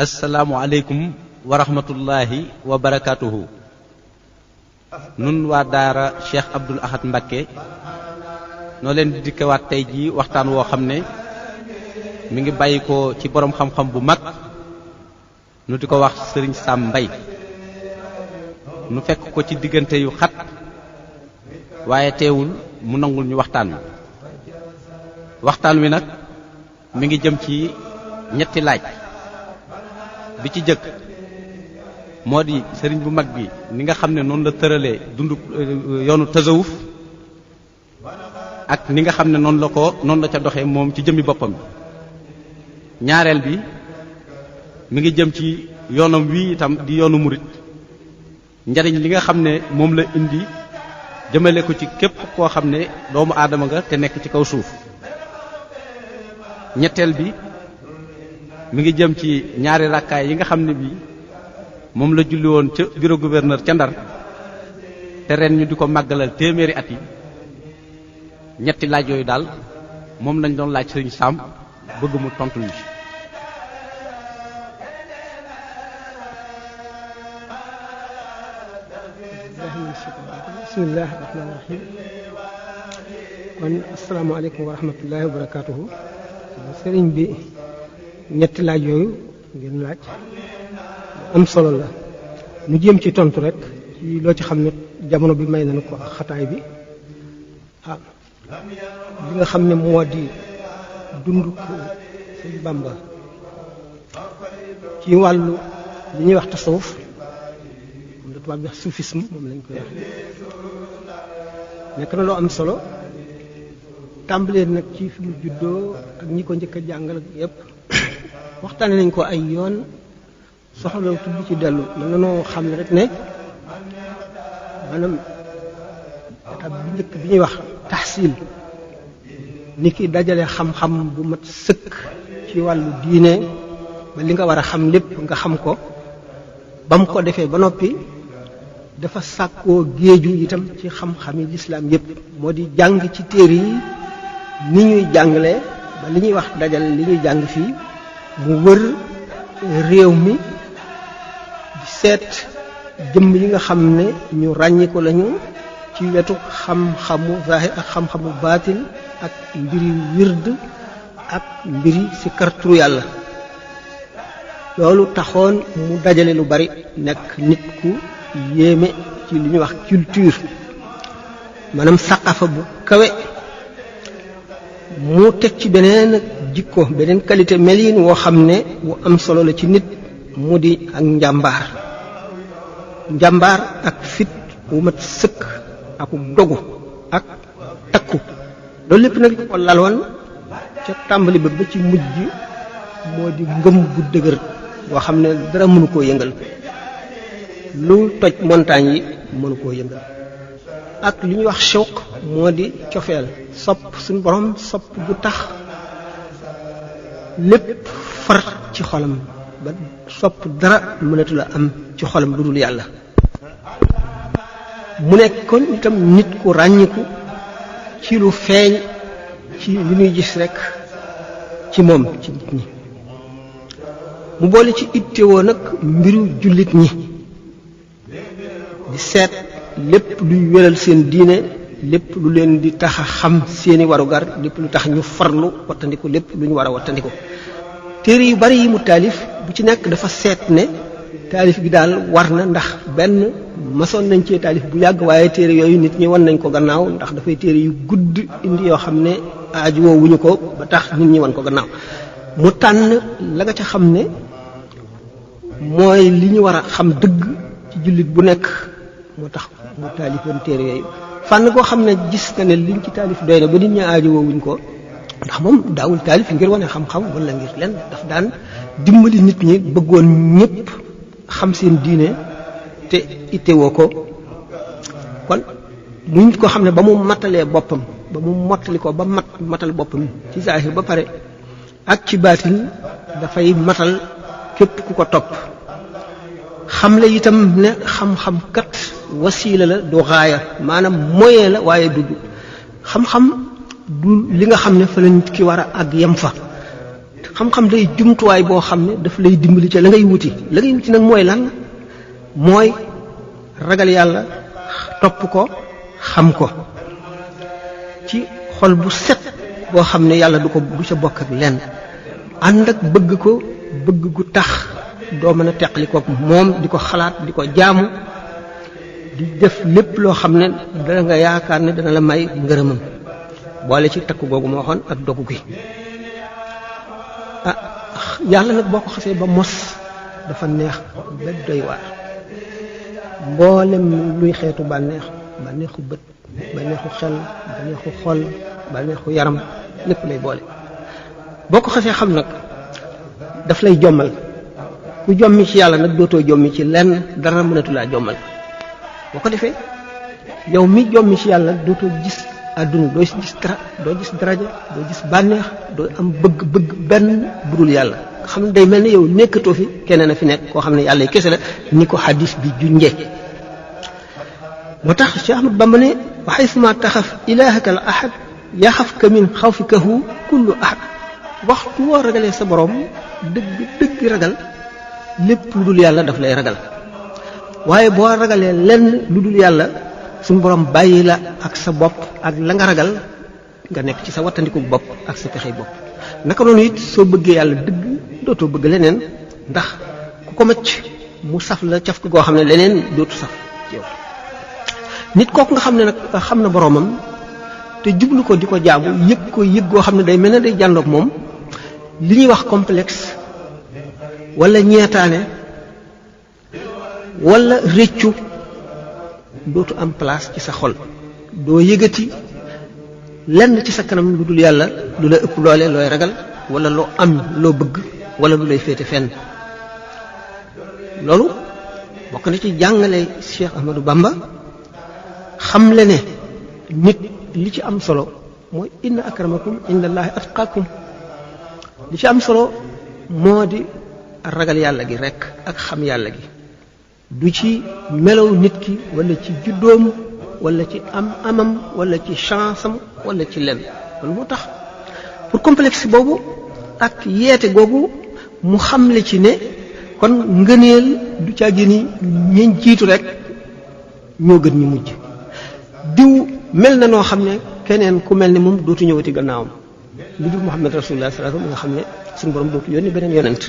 asalaamualeykum wa rahmatullahi wa barakatuhu. nun waa daara Cheikh Abdoul Ahad Mbacké noo leen di dikkewaat tey jii waxtaan woo xam ne mi ngi bàyyi ko ci boroom xam-xam bu mag nu di ko wax sëriñ Sam Mbaye. nu fekk ko ci diggante yu xat waaye teewul mu nangul ñu waxtaan wi nag mi ngi jëm ci ñetti laaj. bi ci jëkk moo di sëriñ bu mag bi ni nga xam ne noonu la tëralee dundu yoonu tasawuf ak ni nga xam ne noonu la ca doxee moom ci jëmmi boppam. ñaareel bi mi ngi jëm ci yoonam wii itam di yoonu murit njariñ li nga xam ne moom la indi jëmale ko ci képp koo xam ne doomu aadama nga te nekk ci kaw suuf. ñetteel bi mi ngi jëm ci ñaari rakkaay yi nga xam ne bii moom la julli woon ca bureau gouverneur ca Ndar te ren ñu di ko màggalal téeméeri at yi. ñetti laaj yooyu daal moom lañ doon laaj sëriñ Sam bëgg mu tontu ñu ci. bismillaahi rahmaani rahiim. kon asalaamaaleykum wa rahmatullaahi wa barakaatuhu. sëriñ bi ñetti laaj yooyu ngeen laaj am solo la nu jéem ci tontu rek ci loo ci xam ne jamono bi may nañu ko ak xataay bi. li nga xam ne moo di dund Sëriñ Bàmba ci wàllu li ñuy wax tasawuf moom la tubaab bi wax soufisme moom lañ koy wax nekk na loo am solo tàmbalee nag ci fi mu juddoo ak ñi ko njëkk a jàngal ak yépp waxtaane nañ ko ay yoon soxla tudd ci dellu mën na noo xam ne rek ne maanaam étape bi njëkk bi ñuy wax taxsil ni ki dajale xam-xam bu mat sëkk ci wàllu diine ba li nga war a xam lépp nga xam ko ba mu ko defee ba noppi dafa sàkkoo géeju itam ci xam-xami lislaam yépp moo di jàng ci téere yi ni ñuy jàngale ba li ñuy wax dajale li ñuy jàng fii mu wër réew mi di seet jëmm yi nga xam ne ñu ràññiku lañu ci wetu xam-xamu zahir ak xam-xamu baatin ak mbiri wird ak mbiri si karturu yàlla. loolu taxoon mu dajale lu bari nekk nit ku yéeme ci li ñuy wax culture maanaam saqafa bu kawe. mu teg ci beneen jikko beneen qualité melin woo xam ne wu am solo la ci nit mu di ak njàmbaar ak fit wu mat sëkk ak dogu ak takku. loolu lépp nag ko laloon ca tàmbali ba ci mujj moo di ngëm bu dëgër boo xam ne dara mënu koo yëngal lu toj montagne yi mënu koo yëngal. ak li ñuy wax shawq moo di cofeel sopp suñu borom sopp bu tax lépp far ci xolam ba sopp dara mënatu la am ci xolam lu dul yàlla. mu nekk kon itam nit ku ràññiku ci lu feeñ ci li ñuy gis rekk ci moom ci nit ñi. mu boole ci ittewoo nag mbiru jullit ñi di seet lépp luy wéral seen diine lépp lu leen di tax a xam seeni warugar lépp lu tax ñu farlu wattandiku lépp lu ñu war a wattandiku. téere yu bari yi mu taalif bu ci nekk dafa seet ne taalif gi daal war na ndax benn masoon nañ cee taalif bu yàgg waaye téere yooyu nit ñi wan nañ ko gannaaw ndax dafay téere yu gudd indi yoo xam ne aaju woowuñu ko ba tax nit ñi wan ko gannaaw. mu tànn la nga ca xam ne mooy li ñu war a xam dëgg ci jullit bu nekk moo tax mu taalifoon téere yooyu. fànn koo xam ne gis nga ne liñ ci taalif doy na ba nit ñi aajo woowuñ ko ndax moom daawul taalif ngir wane xam-xam wala ngir leen daf daan dimbali nit ñi bëggoon ñëpp xam seen diine te ittewoo ko. kon muy nit koo xam ne ba mu matalee boppam ba mu mottali ko ba matal boppam ci zahir ba pare ak ci baatin dafay matal képp ku ko topp. xamle itam ne xam-xam kat wasiila la du gaaya maanaam moyen la waaye du xam-xam du li nga xam ne fa la nit ki war a àgg yem fa xam-xam day jumtuwaay boo xam ne daf lay dimbali ca la ngay wuti nag mooy lan mooy ragal yàlla topp ko xam ko ci xol bu set boo xam ne yàlla du ca bokk ak lenn ànd ak bëgg ko bëgg gu tax doo mën a teqali ko moom di ko xalaat di ko jaamu di def lépp loo xam ne dana nga yaakaar ne dana la may ngërëmam boole ci takk googu ma waxoon ak dogu gi yàlla nag boo ko xasee ba mos dafa neex ba doy waar mboolem luy xeetu bànneexu bët bànneexu xel bànneexu xol bànneexu yaram lépp lay boole boo ko xasee xam nag daf lay jommal ku jommi ci yàlla nag dootoo jommi ci lenn dara mënatu laa jommal boo ko defee yow mi jommi ci yàlla dootoo gis àdduna doo gis dara doo gis daraja doo gis bànneex doo am bëgg-bëgg benn budul yàlla nga xam ne day mel ni yow nekkatoo fi keneen a fi nekk koo xam ne yàlla kese la ni ko xadis bi junje moo tax Cheikh Ahmad Bamba ne wa haythuma taxaf ilaahaka al ahad yaxafka min xawfikahu kullu ahad waxtu woo ragalee sa borom dëgg ragal lépp lu dul yàlla daf lay ragal waaye boo ragalee lenn lu dul yàlla suñu borom bàyyi la ak sa bopp ak la nga ragal nga nekk ci sa wattandiku bopp ak sa pexey bopp naka noonu it soo bëggee yàlla dëgg dootoo bëgg leneen ndax ku ko macc mu saf la caf ko goo xam ne leneen dootu saf ci yow nit kooku nga xam ne nag xam na boromam te jublu ko di ko jaamu yëg goo xam ne day mel ne day jàndoog moom li ñuy wax complexe wala ñeetaane wala réccu dootu am place ci sa xol doo yëgati lenn ci sa kanam lu dul yàlla lu la ëpp doole looy ragal wala loo am loo bëgg wala lu lay féete fenn loolu bokk na ci jàngale Cheikh Ahmadou Bamba xam le ne nit li ci am solo mooy inna akramakum indallahi atqakum li ci am solo moo di ragal yàlla gi rekk ak xam yàlla gi du ci melow nit ki wala ci juddoom wala ci amam wala ci chance am wala ci lenn loolu moo tax pour complexe boobu ak yeete googu mu xamle ci ne kon ngëneel du caa génni ñeñ jiitu rek ñoo gën ñu mujj diw mel na noo xam ne keneen ku mel ne moom dootu ñëwati gannaawam lu dul Muhammad rasulullah sallallahu alayhi wasallam nga xam ne suñu borom dootu yónni beneen yonent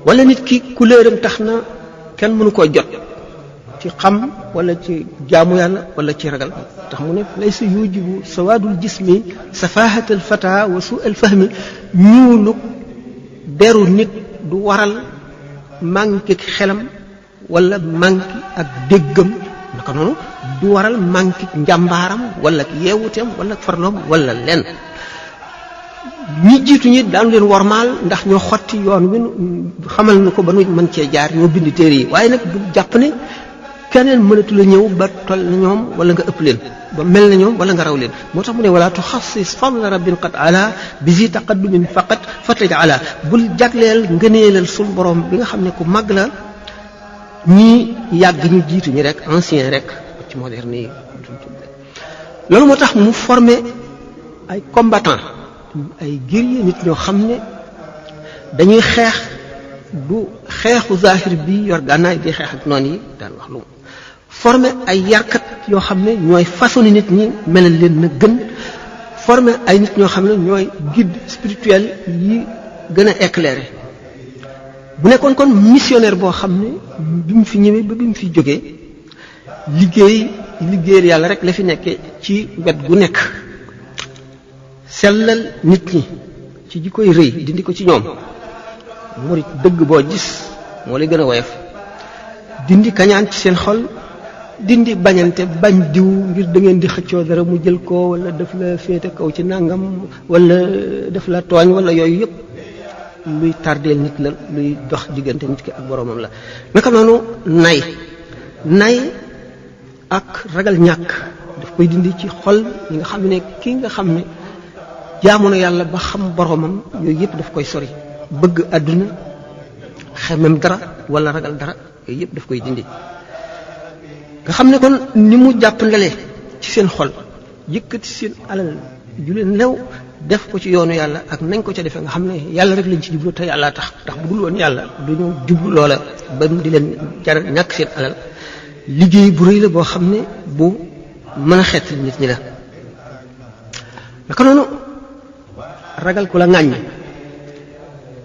wala nit ki couleuram tax na kenn mënu koo jot ci xam wala ci jaamu yàlla wala ci ragal tax mu ne laysa yujibu sawaadul jismi safahatal fata wa su'al fahmi ñuulu deru nit du waral manqué xelam wala manqué ak déggam naka noonu du waral manqué njàmbaaram wala yeewuteem wala farloom wala lenn ñi jiitu ñi daanu leen wormaal ndax ñoo xotti yoon wi xamal na ko ba nu mën cee jaar ñoo bind téere yi waaye nag du jàpp ne keneen mënatu la ñëw ba toll na ñoom wala nga ëpp leen ba mel na ñoom wala nga raw leen moo tax mu ne wala tuxassis fadla rabbin qad ala bi zi taqaddumin faqat fataj ala bul jagleel ngëneelal sul borom bi nga xam ne ku màgg la ñii yàgg ñu jiitu ñi rek ancien rek ci moderne yi loolu moo tax mu formé ay combattants ay guerriers nit ñoo xam ne dañuy xeex du xeexu zahir bi yor gànnaay di xeex ak noonu yi daan wax lu mu formé ay yarkat yoo xam ne ñooy façonné nit ñi melal leen na gën formé ay nit ñoo xam ne ñooy guide spirituel yi gën a éclairé bu nekkoon kon missionnaire boo xam ne bi mu fi ñëwee ba bi mu fi jógee liggéeyal yàlla rek la fi nekkee ci wet gu nekk sellal nit ñi ci ji koy rëy dindi ko ci ñoom murit dëgg boo gis moo lay gën a woyof dindi kañaan ci seen xol dindi bañante bañ diw ngir da ngeen di xëccoo dara mu jël ko wala daf la féete kaw ci nàngam wala daf la tooñ wala yooyu yëpp luy tardeel nit la luy dox diggante nit ki ak boroomam la naka noonu nay ak ragal ñàkk daf koy dindi ci xol yi nga xam ne ki nga xam ne jaamu na yàlla ba xam boroomam yooyu yëpp daf koy sori bëgg àdduna xemem dara wala ragal dara yooyu yëpp daf koy dindi nga xam ne kon ni mu jàpp ndale ci seen xol yëkkati seen alal ju leen lew def ko ci yoonu yàlla ak nañ ko ca defee nga xam ne yàlla rek lañ ci jublu te yàlla tax ndax bu dul woon yàlla du ñu jublu loola ba mu di leen jaral ñàkk seen alal liggéey bu rëy la boo xam ne bu mën a xeet nit ñi la naka noonu ragal ku la ŋàññ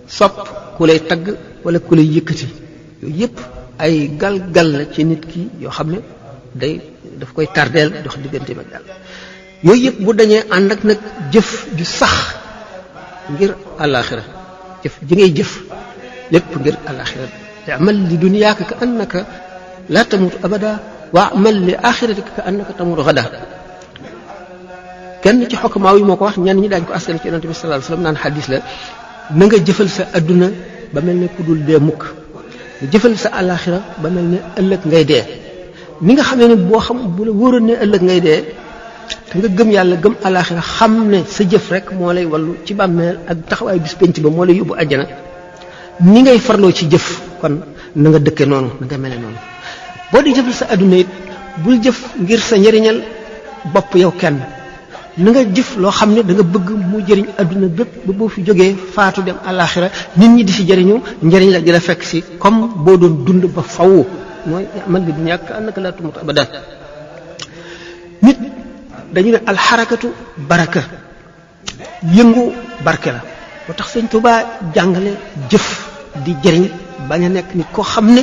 sopp ku lay tagg wala ku lay yëkkati yooyu yëpp ay gal-gal la ci nit ki yoo xam ne daf koy tardeel dox diggante ak yàlla yooyu yëpp bu dañee ànd ak nag jëf ju sax ngir àllaaxira jëf ji ngay jëf lépp ngir àllaaxira amal li dunyaaka ka annaka laa tamutu abada wa amal li axiratika ka annaka tamutu gada kenn ci xokkamaaw yi moo ko wax ñenn ñi daañu ko askan ci yonente bi sallallahu alayhi wasallam naan xadis la na nga jëfal sa adduna ba mel ne ku dul dee mukk nga jëfal sa àllaaxira ba mel ne ëllëg ngay dee ni nga xamee ne boo xam bu la wóoroon ne ëllëg ngay dee te nga gëm yàlla gëm àllaaxira xam ne sa jëf rek moo lay wallu ci bàmmeel ak taxawaay bis penc ba moo lay yóbbu àjjana ni ngay farloo ci jëf kon na nga dëkke noonu na nga mele noonu boo di jëfal sa adduna it bul jëf ngir sa njëriñal bopp yow kenn na nga jëf loo xam ne da nga bëgg mu jëriñ adduna bépp ba boo fi jógee faatu dem àllaaxira nit ñi di si jëriñu njëriñ la di la fekk si comme boo doon dund ba faw mooy amal bi dunya ka annaka laa tamutu abadan nit dañu ne alxarakatu baraka yëngu barke la moo tax Sëñ Tuubaa jàngale jëf di jëriñ bañ a nekk nit koo xam ne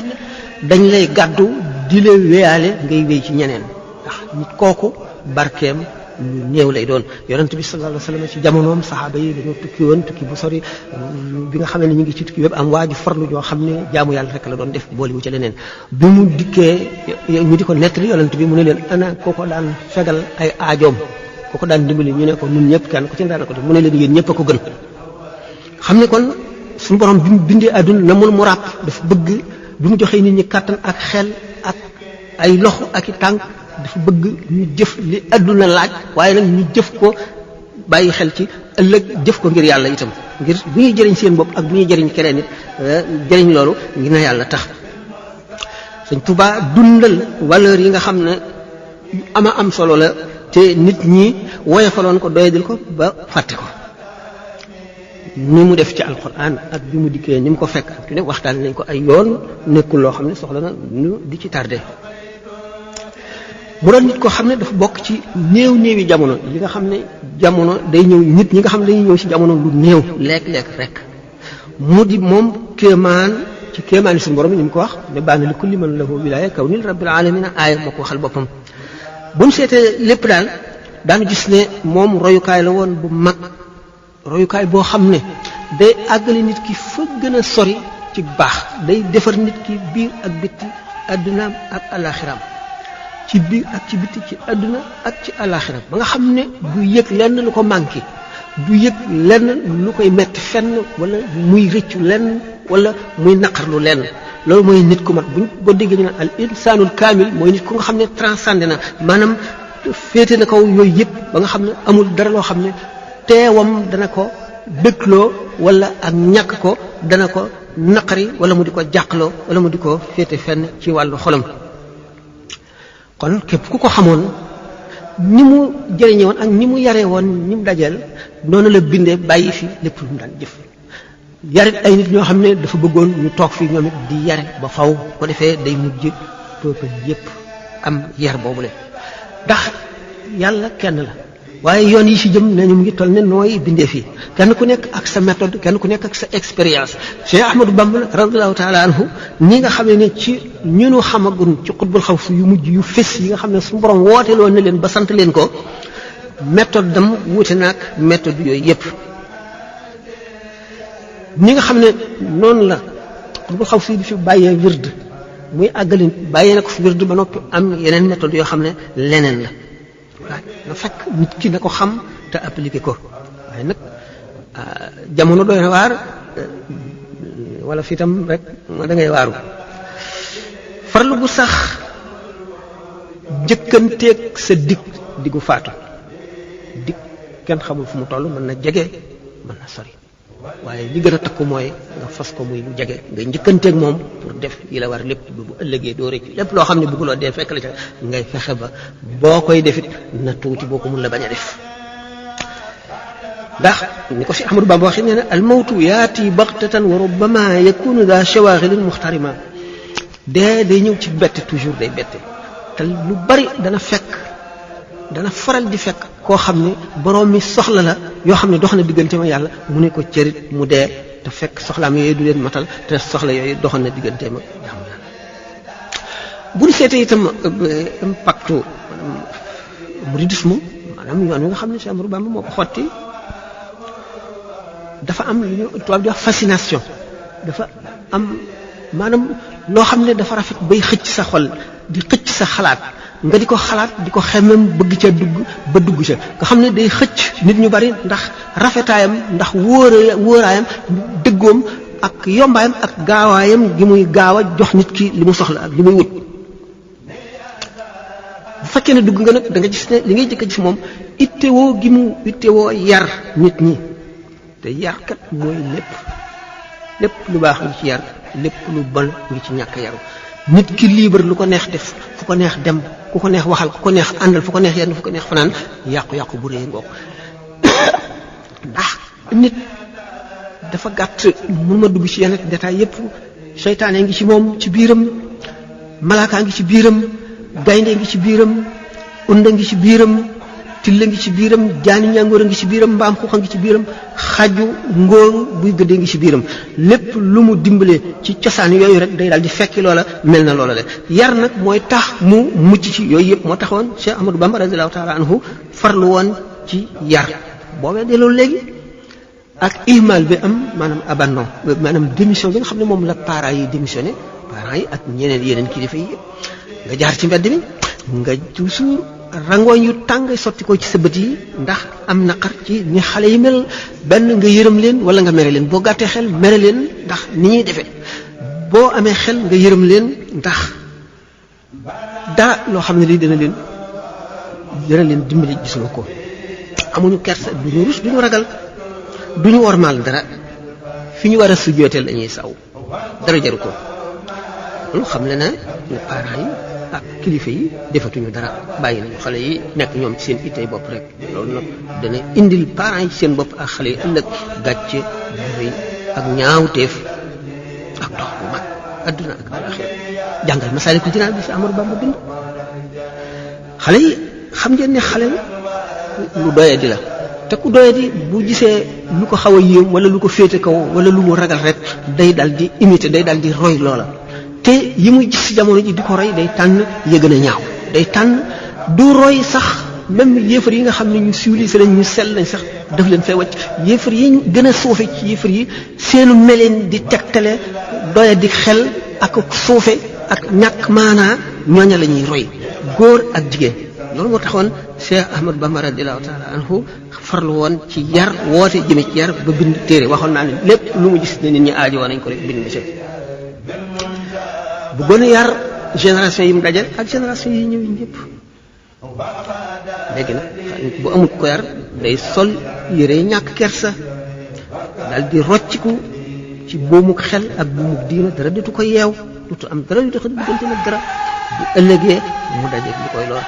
dañ lay gàddu di la wéyaale ngay wéy ci ñeneen ndax nit kooku barkeem lu néew lay doon yonent bi sallallahu alayhi wasallam ci jamonoom saxaaba yi dañoo tukki woon tukki bu sori bi nga xamee ne ñu ngi ci tukki wépp am waa ju farlu joo xam ne jaamu yàlla rek la doon def boole wu ci leneen bi mu dikkee ñu di ko nettali yonent bi mu ne leen ana kooko daan fegal ay aajoom kooko daan dimbali ñu ne ko ñun ñëpp kenn ku ci daan ko def mu ne leen yéen ñëpp a ko gën xam ne kon suñu borom bi mu bindee àdduna na mu ràpp dafa bëgg bi mu joxee nit ñi kàttan ak xel ak ay loxo ak i tànk dafa bëgg ñu jëf li àdduna laaj waaye nag ñu jëf ko bàyyi xel ci ëllëg jëf ko ngir yàlla itam ngir bu ñuy jëriñ seen bopp ak bu ñuy jëriñ keneen it jëriñ loolu ngir na yàlla tax Sëñ Tuubaa dundal valeur yi nga xam ne ama am solo la te nit ñi woyofaloon ko doyadil ko ba fàtte ko ni mu def ci alquran ak bi mu dikkee ni mu ko fekk ak ne waxtaan nañ ko ay yoon nekkul loo xam ne soxla na ñu di ci tardé mu doon nit koo xam ne dafa bokk ci néewi jamono yi nga xam ne jamono day ñëw nit ñi nga xam ne dañuy ñëw ci jamono lu néew lekk rek mu di moom kéemaan ci kéemaani suñu borom ni mu ko wax ne baana li kulli man lahu wilaaya kaw nil rabbil alamin aaya moo ko waxal boppam bu ñu seetee lépp daal daanu gis ne moom royukaay la woon bu mag royukaay boo xam ne day àggale nit ki fa gën a sori ci baax day defar nit ki biir ak bitti addunaam ak alaxiraam ci biir ak ci bitti ci adduna ak ci alaxiraam ba nga xam ne du yëg lenn lu ko manqué du yëg lenn lu koy metti fenn wala muy rëccu lenn wala muy naqarlu lenn loolu mooy nit ku mat buñ boo déggee ñu ne al insaanul kaamil mooy nit ku nga xam ne transcendé na maanaam féete na kaw yooyu yëpp ba nga xam ne amul dara loo xam ne teewam dana ko dëkkloo wala ak ñàkk ko dana ko naqari wala mu di ko jàqloo wala mu di ko féete fenn ci wàllu xolam kon képp ku ko xamoon ni mu jëriñe woon ak ni mu yaree woon ni mu dajeel noonu la bindee bàyyi fi lépp lu mu daan jëf yarit ay nit ñoo xam ne dafa bëggoon ñu toog fii ñoom it di yare ba faw ko defee day mujj peuple yépp am yar boobule ndax yàlla kenn la waaye yoon yi ci jëm nañu mu ngi toll ne nooy bindee fii kenn ku nekk ak sa méthode kenn ku nekk ak sa expérience Cheikh Ahmadou Bamba radiyallahu taala anhu ni nga xam ne ci ñunu xamagun ci xutbul xaw yu mujj yu fés yi nga xam ne suñu borom woote loon na leen ba sant leen ko méthode dam wuute naag méthode yooyu yépp ñi nga xam ne noonu la xutbul xaw si di fi bàyyee wird muy àggali bàyyee na ko fi wird ba noppi am yeneen méthode yoo xam ne leneen la waaye na fekk nit ki na ko xam te appliqué ko waaye nag jamono doy na waar wala fii tam rek da ngay waaru farlu bu sax njëkkanteeg sa diggu faatu dig kenn xamul fu mu toll mën na jege mën na sori waaye li gën a takku mooy nga fas ko muy lu jege nga njëkkanteeg moom pour def yi la war lépp bu ëllëgee doo rëcc lépp loo xam ne bëgguloo dee fekk la ca ngay fexe ba boo koy defit na tuuti boo ko mun la bañ a def ndax ni ko si Ahmadou Bamba waxee nee na al mawtu yaati baxtatan wa rubbama yakunu daa shawaxilin muxtarima dee day ñëw ci bette toujours day bette te lu bari dana faral di fekk koo xam ne borom mi soxla la yoo xam ne dox na diggante ma yàlla mu ne ko cërit mu dee te fekk soxlaam yooyu du leen matal te soxla yooyu doxoon na diggante ma jàmm yàlla bu ñu seetee itam impactu mouridisme maanaam yoon wi nga xam ne Cheikh Ahmadou Bamba moo ko xotti dafa am lu ñu tubaab di wax fascination dafa am maanaam loo xam ne dafa rafet bay xëcc sa xol di xëcc sa xalaat nga di ko xalaat di ko xemmem bëgg ca dugg ba dugg ca nga xam ne day xëcc nit ñu bari ndax rafetaayam ndax wóoraayam dëggoom ak yombaayam ak gaawaayam gi muy gaaw a jox nit ki li mu soxla ak li muy wut bu fekkee ne dugg nga nag da nga gis ne li ngay jëkk a gis moom ittewoo gi mu ittewoo yar nit ñi te yarkat mooy lépp lu baax ngi ci yar lépp lu bon ngi ci ñàkk yaru nit ki libre lu ko neex def fu ko neex dem ku ko neex waxal ku ko neex àndal fu ko neex yenn fu ko neex fanaan yàqu-yàqu bu rëy ngoog ndax nit dafa gàtt mun ma dugg ci yenn détail yépp seytaane ngi ci moom ci biiram malaakaa ngi ci biiram gaynde ngi ci biiram unda ngi ci biiram tilla ngi ci biiram jaani ñàngoor a ngi ci biiram mbaam xuuxa ngi ci biiram xaju ngóor buy gëddee ngi ci biiram lépp lu mu dimbale ci cosaan yooyu rek day daal di fekki loola mel na loola le yar nag mooy tax mu mucc ci yooyu yëpp moo taxoon Cheikh Ahmadou Bamba radiyallahu taala anhu farlu woon ci yar boobee de loolu léegi ak ihmal bi am maanaam abandon maanaam démission bi nga xam ne moom la parents yi démissionné parents yi ak yeneen kilifa yi nga jaar ci mbedd mi nga toujours rangooñ yu tàng sotti ko ci sa bët yi ndax am naqar ci ni xale yi mel benn nga yërëm leen wala nga mere leen boo gàttee xel mere leen ndax ni ñuy defee boo amee xel nga yërëm leen ndax dara loo xam ne lii dana leen dimbali gis nga ko amuñu kersa duñu rus duñu ragal duñu wormaal dara fi ñu war a sujjooteel lañuy saw dara jaru ko lu xam le na parents yi ak kilifa yi defatuñu dara bàyyi nañu xale yi nekk ñoom ci seen ittey bopp rek loolu nag dana indil parents yi seen bopp ak xale yi ëllëg gàcce bu rëy ak ñaawteef ak dox bu mag adduna ak alaxira jàngal Masaalikul Jinaan bi si Ahmadou Bamba bind xale yi xam ngeen ne xale lu doyadi la te ku doyadi bu gisee lu ko xaw a yéem wala lu ko féete kaw wala lu mu ragal rek day dal di imiter day dal di roy loola te yi muy gis ci jamono ji di ko roy day tànn ya gën a ñaaw day tànn du roy sax même yéefar yi nga xam ne ñu civilisé lañ ñu sell lañ sax daf leen fay wàcc yéefar yi gën a suufe ci yéefar yi seenu meleen di tegtale doya di xel ak suufe ak ñàkk maanaa ñooña la ñuy roy góor ak jigéen loolu moo taxoon Cheikh Ahmadou Bamba radiyallahu taala anhu farlu woon ci yar woote jëme ci yar ba bind téere waxoon naa ne lépp lu mu gis ne nit ñi aajo woon nañ ko rek bind ci bu gën a yar génération yi mu dajal ak génération yi ñëw ñëpp léegi nag bu amul ko yar day sol yére ñàkk kersa dal di rocciku ci buumuk xel ak buumuk diina dara dutu ko yeew dutu am dara yu tax diggante nag dara bu ëllëgee mu dajeeg li koy lool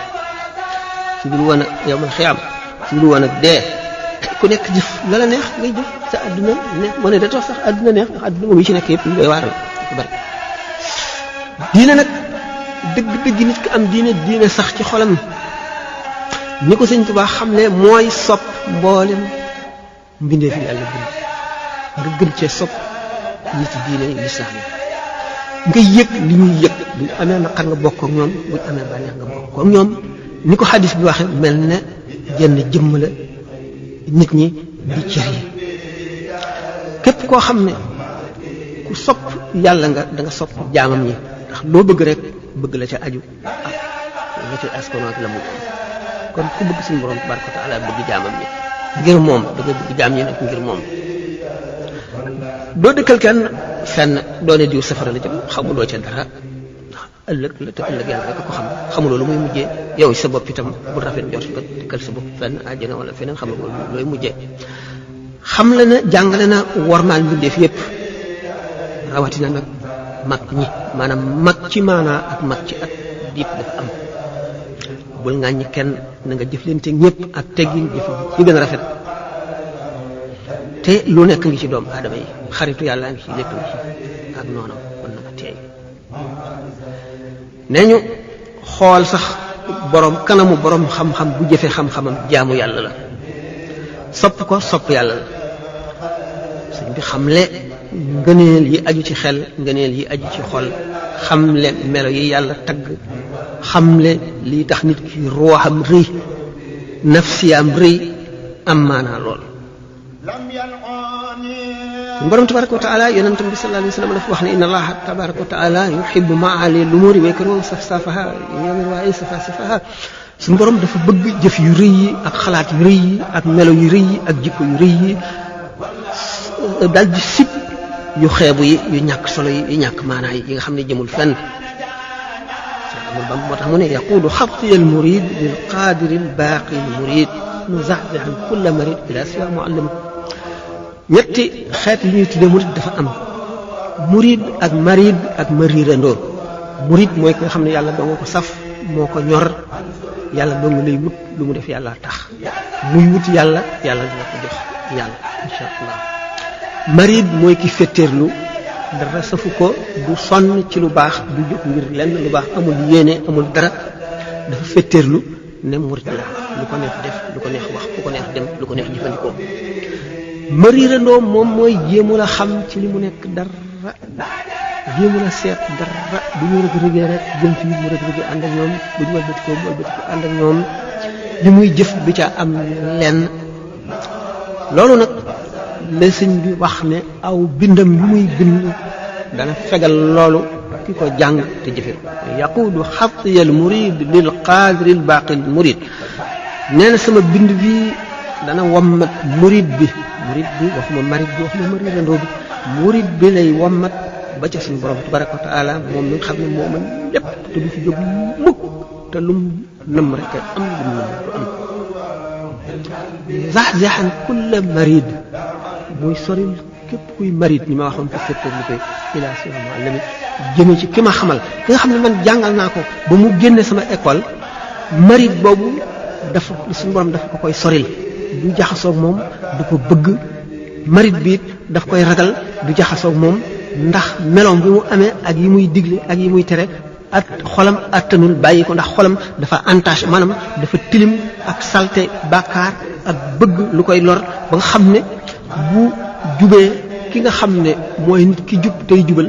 su dul woon ak yow man xiyaam su dul woon ak dee ku nekk jëf la la neex ngay jëf sa àdduna neex moo ne da tax sax àdduna neex ndax àdduna moom yi ci nekk yëpp ñu koy waaral ko bari diine nag dëgg nit ki am diine sax ci xolam ni ko Sëñ Tuubaa xam ne mooy sopp mboolem mbindeef yi Yàlla bind nga gën cee sopp ñi ci diine yi lislaam nga yëg li ñuy yëg buñ amee naqar nga bokk ak ñoom buñ amee bànneex nga bokk ak ñoom ni ko xadis bi waxee mel ne jenn jëmm la nit ñi di cër yi képp koo xam ne ku sopp yàlla nga da nga sopp jaamam ñi ndax loo bëgg rek bëgg la ca aju ak la ca askano ak la mu kon ku bëgg suñu borom tabaraka wa taala bëgg jaamam ñi ngir moom da nga bëgg jaam ñi nag ngir moom doo dëkkal kenn fenn doone diw safara la jëm xamuloo ca dara ndax ëllëg la te ëllëg yàlla rek ko xam xamuloo lu muy mujjee yow sa bopp itam bu rafet jot nga dëkkal sa bopp fenn àjjana wala feneen xamuloo looy mujjee xam la na jàngale na wormaal mbindeef yépp rawatina nag mag ñi maanaam mag ci maanaa ak mag ci at diip dafa am bul ŋàññi kenn na nga jëflante ñëpp ak teggin jëf yi gën a rafet te lu nekk ngi ci doomu aadama yi xaritu yàlla ngi ci lépp ngi ci ak noonam kon naka teey nee ñu xool sax borom kanamu borom xam-xam bu jëfe xam-xamam jaamu yàlla la sopp ko sopp yàlla la sëñ bi xamle ngëneel yi aju ci xel ngëneel yi aju ci xol xamle melo yi yàlla tagg xamle lii tax nit ki ruuxam rëy nafsiyaam rëy am maanaa lool borom tabaraka wa taala yonentam bi sallallahu alayhi wa sallam dafa wax ne inna allaha tabaraka wa taala yuhibbu maali lumuri wa yakrahu safsafaha yamir waaye safasafaha suñu borom dafa bëgg jëf yu rëy yi ak xalaat yu rëy yi ak melo yu rëy yi ak jikko yu rëy yi dal di sib yu xeebu yi yu ñàkk solo yi yu ñàkk maanaa yi nga xam ne jëmul fenn bam moo tax mu ne yaqulu xatiya al murid bil qadiri al baaqi al murid muzaxzaxan kulla marid ila siwa muallim ñetti xeet yi ñuy tuddee murid dafa am murid ak marid ak mariirandoo murid mooy ki nga xam ne yàlla doo nga ko saf moo ko ñor yàlla doo nga lay wut lu mu def yàlla tax muy wut yàlla yàlla dina ko jox yàlla insha allah marid mooy ki fetteerlu dara safu ko du sonn ci lu baax du jóg ngir lenn lu baax amul yéene amul dara dafa fetteerlu ne murid la lu ko neex def lu ko neex wax lu ko neex dem lu ko neex jëfandikoo mariirandoo moom mooy jéemu la xam ci li mu nekk dara jéemu la seet dara bu ñu rëg-rëgee rek jëm ci mu rëg-rëgee ànd ak ñoom bu ñu walbatikoo mu walbatikoo ànd ak ñoom li muy jëf bi ca am lenn loolu nag la sëñ bi wax ne aw bindam li muy bind dana fegal loolu ki ko jàng te jëfe yaqudu xatiyal murid lil qadiril baqil murid nee na sama bind bi dana wommat murid bi waxuma marid bi waxuma mariirandoo bi murid bi lay wommat ba ca suñu borom tabaraka wa taala moom mi nga xam ne moo mën lépp te du fi jóg mukk te lum nëmm rek am lum nëmm du am zaxzaxan kulla marid muy soril képp kuy marid ni ma waxoon ko fépp li koy ila siwa muallimi jëme ci ki ma xamal ki nga xam ne man jàngal naa ko ba mu génne sama école marid boobu dafa suñu borom dafa ko koy soril du jaxasoog moom du ko bëgg marid bi it daf koy ragal du jaxasoog moom ndax meloom bi mu amee ak yi muy digle ak yi muy tere ak xolam attanul bàyyi ko ndax xolam dafa entaché maanaam dafa tilim ak salte bàkkaar ak bëgg lu koy lor ba nga xam ne bu jubee ki nga xam ne mooy nit ki jub tey jubal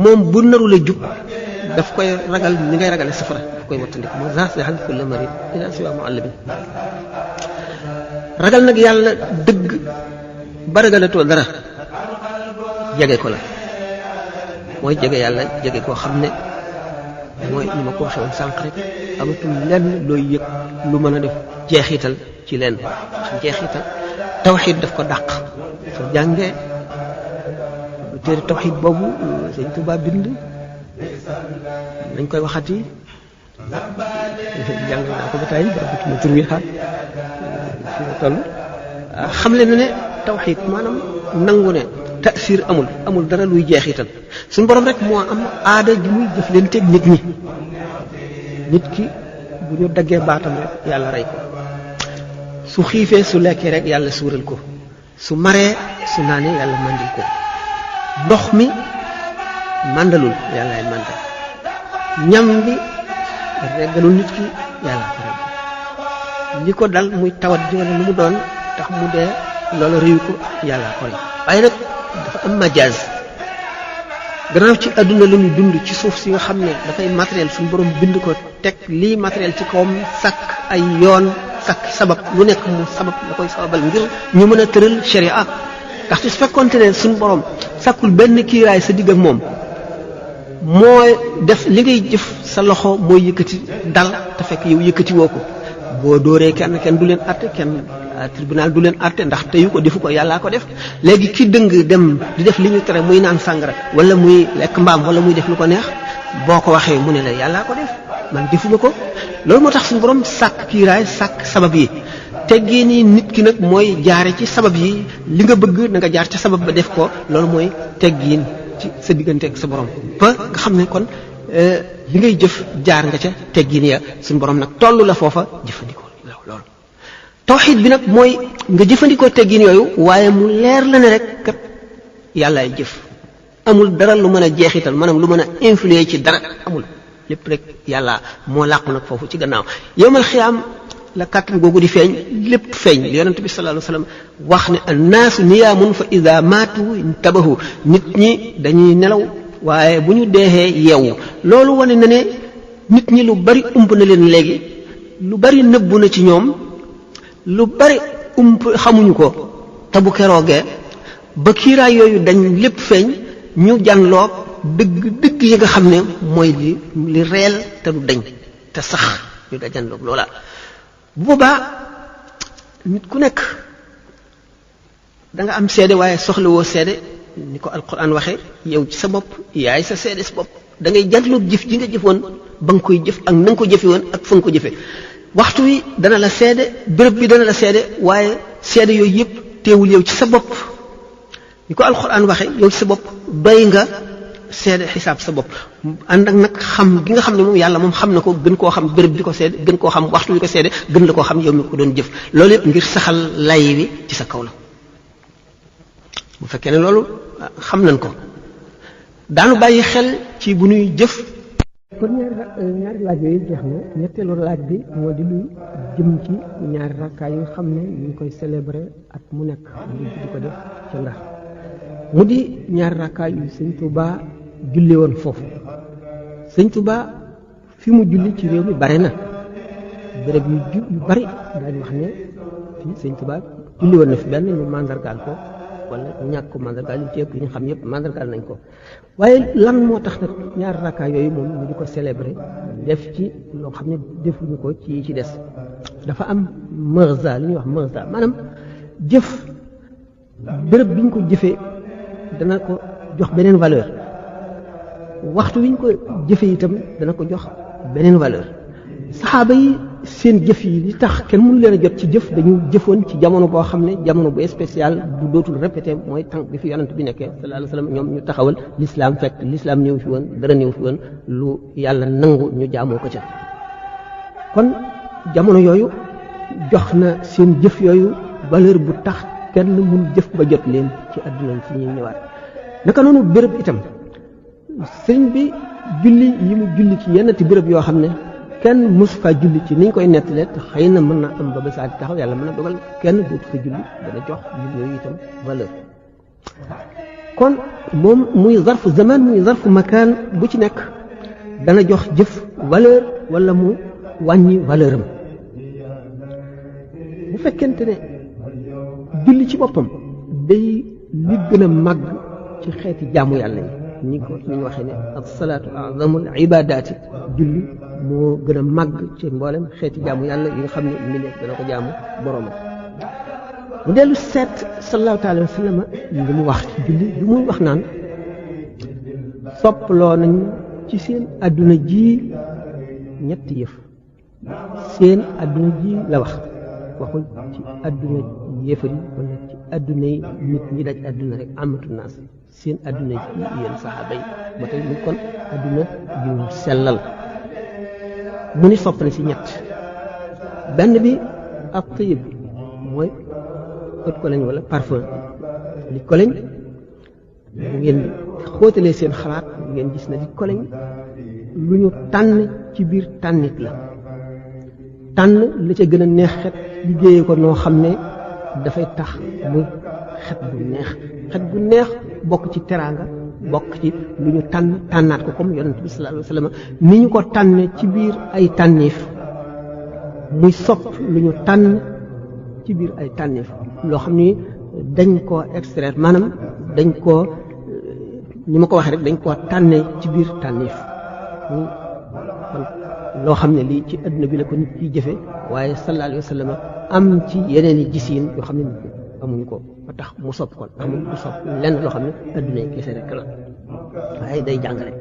moom bu narul a jub daf koy ragal ni ngay ragale safara daf koy wattandik moo zaxzaxan kulla marid ila siwa muallimi ragal nag yàlla dëgg ba ragalatoo dara jege ko la mooy jege yàlla jege koo xam ne mooy ni ma ko waxee woon sànq rek amatul lenn looy yëg lu mën a def jeexital ci lenn su jeexital tawxiid daf ko dàq soo jàngee téere tawxiid boobu sëñ Tuubaa bind nañ koy waxati jàng naa ko ba tey ba bituma tur wi xaar fi nga toll xam leen ne tawxiid maanaam nangu ne tasir amul dara luy jeexital suñu borom rek moo am aada ji muy jëf leen teg nit ñi nit ki bu ñu daggee baatam rek yàlla rey ko su xiifee su lekkee rek yàlla suural ko su maree su naanee yàlla mandil ko ndox mi mandalul yàllaay mandal ñam bi reggalul nit ki yàlla ko regg li ko dal muy tawat ji wala lu mu doon tax mu dee loolu réew ko yàlla ko rey waaye nag dafa am majaaz gannaaw ci àdduna la ñu dund ci suuf si nga xam ne dafay matériel suñu borom bind ko teg lii matériel ci kawam sàkk ay yoon sàkk sabab lu nekk mu sabab la koy sababal ngir ñu mën a tëral sharia ndaxte su fekkoonte ne suñu borom sàkkul benn kiiraay sa digg ak moom mooy def li ngay jëf sa loxo mooy yëkkati dal te fekk yow yëkkati woo ko boo dóoree kenn du leen àtte kenn tribunal du leen àtte ndax teyu ko defu ko yàllaa ko def léegi ki dëng dem di def li ñu tere muy naan sàngara wala muy lekk mbaam wala muy def lu ko neex boo ko waxee mu ne la yàllaa ko def man defuma ko loolu moo tax suñu borom sàkk kiiraay sàkk sabab yi teggee nii nit ki nag mooy jaare ci sabab yi li nga bëgg na nga jaar ci sabab ba def ko loolu mooy teggiin ci sa diggante ak sa borom ba nga xam ne kon li ngay jëf jaar nga ca teggiin ya suñu borom nag toll la foofa jëfandikoo loolu tawxiid bi nag mooy nga jëfandikoo teggin yooyu waaye mu leer la ne rek kat yàllaay jëf amul dara lu mën a jeexital maanaam lu mën a influer ci dara amul lépp rek yàlla moo làqu nag foofu ci gannaaw yowmal xiyaam la kàttan googu di feeñ lépp feeñ li yonente bi sallallahu alayhi wasallam wax ne annaasu niyaamun fa ida maatu intabahu nit ñi dañuy nelaw waaye bu ñu deexee yeewu loolu wane na ne nit ñi lu bari ump na leen léegi lu bari nëbbu na ci ñoom lu bari ump xamuñu ko te bu keroogee ba kiiraay yooyu dañ lépp feeñ ñu janloog dëgg yi nga xam ne mooy li reel te du dañ te sax ñu da janloog loola bu boobaa nit ku nekk da nga am seede waaye soxlawoo seede ni ko alquran waxee yow ci sa bopp yaay sa seede sa bopp da ngay janloog jëf ji nga jëfoon ba nga koy jëf ak na nga ko jëfe woon ak fa nga ko jëfe waxtu wi dana la seede béréb bi dana la seede waaye seede yooyu yëpp teewul yow ci sa bopp ni ko alquran waxee yow ci sa bopp doy nga seede xisaab sa bopp ànd ak nag xam gi nga xam ne moom yàlla moom xam na ko gën koo xam béréb bi ko seede gën koo xam waxtu bi ko seede gën la koo xam yow mi ko doon jëf loolu yëpp ngir saxal lay wi ci sa kaw la bu fekkee ne loolu xam nañ ko daanu bàyyi xel ci bu ñuy jëf kon ñaari laaj yooyu jeex na ñetteelu laaj bi moo di luy jëm ci ñaari rakkaay yi nga xam ne ñu ngi koy célébrer at mu nekk ñu di ko def ca Ndar mu di ñaari rakkaay yu sëñ Touba julli woon foofu sëñ Touba fi mu julli ci réew mi bare na béréb yu bari daañu wax ne fii sëñ Touba julli woon na fi benn ñu mandargaal ko wala ñàkk ko mandargaal ñu ci ëpp ñu xam yëpp mandargaal nañ ko waaye lan moo tax nag ñaari rakkaay yooyu moom ñu di ko célébrer def ci loo xam ne defuñu ko ci des dafa am marza li ñuy wax marza maanaam jëf béréb bi ñu ko jëfee dana ko jox beneen valeur waxtu wi ñu ko jëfee itam dana ko jox beneen valeur saxaaba yi seen jëf yi li tax kenn mënu leen a jot ci jëf dañu jëfoon ci jamono boo xam ne jamono bu spécial bu dootul répété mooy tànk bi fi yonent bi nekkee sallallahu alayhi wasallam ñoom ñu taxawal l'islam fekk l'islam ñëw fi woon dara ñëw fi woon lu yàlla nangu ñu jaamoo ko ca kon jamono yooyu jox na seen jëf yooyu valeur bu tax kenn mënu jëf ba jot leen ci àdduna fi ñuy ñëwaat naka noonu béréb itam sëriñ bi julli yi mu julli ci yenn ti béréb yoo xam ne kenn mosu faa julli ci niñ koy nettalee te xëy na mën na am ba bés a taxaw yàlla mën a dogal kenn dootu fa julli dana jox julli yooyu itam valeur kon moom muy zarfu zaman muy zarfu makaan bu ci nekk dana jox jëf valeur wala mu wàññi valeur am bu fekkente ne julli ci boppam day li gën a màgg ci xeeti jaamu yàlla yi ni ko ni ñu waxee ne as-salaatu a'zamul ibaadaati julli moo gën a màgg ci mboolem xeeti jaamu yàlla yi nga xam ne mbindeef dana ko jaamu boroomam mu dellu seet sallallahu alayhi wa sallam li mu wax ci julli bi muy wax naan soppaloo nañu ci seen adduna ji ñetti yëf seen adduna ji la wax waxul ci adduna yéefar yi wala ci adduna yi nit ñi daj adduna rek amatu naas seen adduna ji yéen saxaaba yi ba tey mu kon adduna ju sellal mu ni sopp na si ñett benn bi ak tayib mooy ët ko lañ wala parfum li ko lañ bu ngeen xóotalee seen xalaat ngeen gis na li ko lañ lu ñu tànn ci biir tànnit la tànn la ca gën a neex xet liggéeyee ko noo xam ne dafay tax muy xet bu neex bokk ci teraanga bokk ci lu ñu tànnaat ko comme yonent bi sallallahu alayhi wasallam ni ñu ko tànne ci biir ay tànneef muy sopp lu ñu tànn ci biir ay tànneef loo xam ni dañ koo extraire maanaam dañ koo ni ma ko waxee rek dañ koo tànne ci biir tànneef kon loo xam ne lii ci adduna bi la ko nit ciy jëfe waaye sallallahu alayhi wasallam am ci yeneen i gisiin yoo xam ne nit ñi amuñu ko ba tax mu sopp kon amul du sopp lenn loo xam ne adduna yi kese rek la waaye day jàngale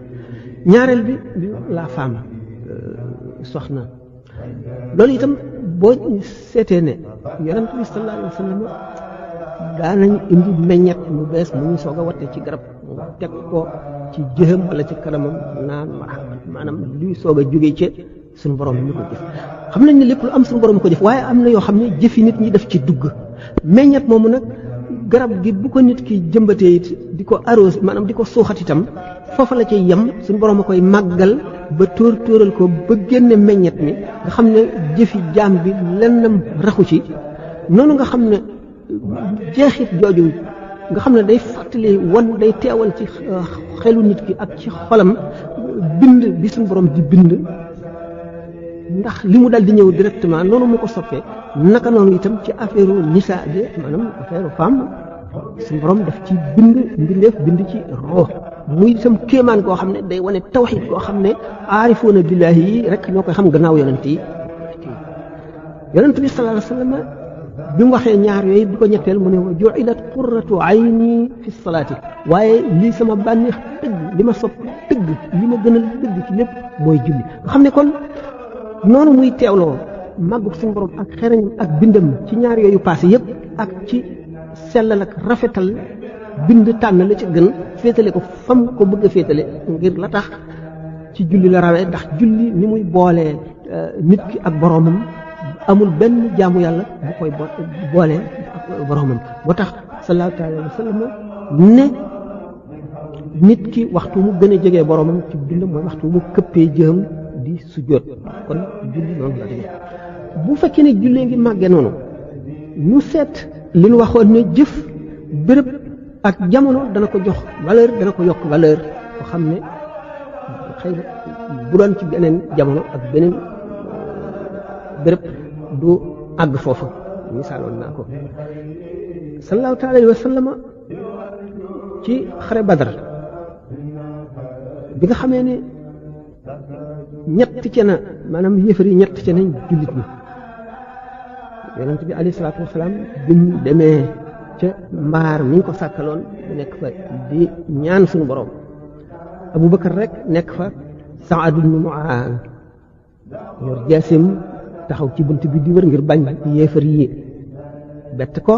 ñaareel bi la femme soxna loolu itam boo seetee ne yonent bi sallallahu alayhi wasallam daanañ indi meññet mu bees mu ñu soog a watte ci garab mu teg ko ci jëxam wala ci kanamam naan maanaam luy soog a jógee ci suñu borom ñu ko gis xam nañ ne lépp lu am suñu borom ko jëf waaye am na yoo xam ne jëfi nit ñi def ci dugg meññet moomu nag garab gi bu ko nit ki jëmbatee it di ko arrosé maanaam di ko suuxat itam foofa la cay yem suñu borom a koy màggal ba tóoral ko ba génne meññet mi nga xam ne jëfi jaam bi lennam raxu ci noonu nga xam ne jeexit jooju nga xam ne day fàttali wan day teewal ci xelu nit ki ak ci xolam bind bi suñu borom di bind ndax li mu dal di ñëw directement noonu mu ko soppee naka noonu itam ci affaire nisa bi maanaam affaire femme suñu borom daf ci bind mbindeef bind ci roo muy itam kéemaan koo xam ne day wane tawxiid koo xam ne aarifoona billaahi yi rek ñoo koy xam gannaaw yonent yi yonent bi sallallahu alayhi wa sallam bi mu waxee ñaar yooyu bi ko ñetteel mu ne wa ju'ilat qurratu ayni fi salaati waaye lii sama bànneex dëgg li ma sopp dëgg li ma gën a dëgg ci lépp mooy julli nga xam ne kon noonu muy teewloo màggu suñu borom ak xereñam ak bindam ci ñaar yooyu passé yëpp ak ci sellal ak rafetal bind tànn la ci gën féetale ko fam ko bëgg a féetale ngir la tax ci julli la rawee ndax julli ni muy boolee nit ki ak boroomam amul benn jaamu yàlla bu koy boolee ak boroomam moo tax sallallahu alayhi wa sallam ne nit ki waxtu mu gën a jegee boroomam ci dundam mooy waxtu mu këppee jëm di sujjóot kon julli noonu la demee bu fekkee ne jullee ngi màggee noonu ñu seet li ñu waxoon ne jëf béréb ak jamono dana ko jox valeur dana ko yokk valeur boo xam ne xëy na bu doon ci beneen jamono ak beneen béréb du àgg foofu misaaloon naa ko sallallahu taala alayhi wa sallam ci xare Badar bi nga xamee ne ñett ca na maanaam yéefar yi ñett ca nañ jullit ñi yonent bi alayhi salaatu wasalaam biñ demee ca mbaar mi ñu ko sàkkaloon bu nekk fa di ñaan suñu borom Abu Bakar rek nekk fa Saad ibn Mu'aaz yor jaasim taxaw ci bunt bi di wër ngir bañ yéefar yi bett ko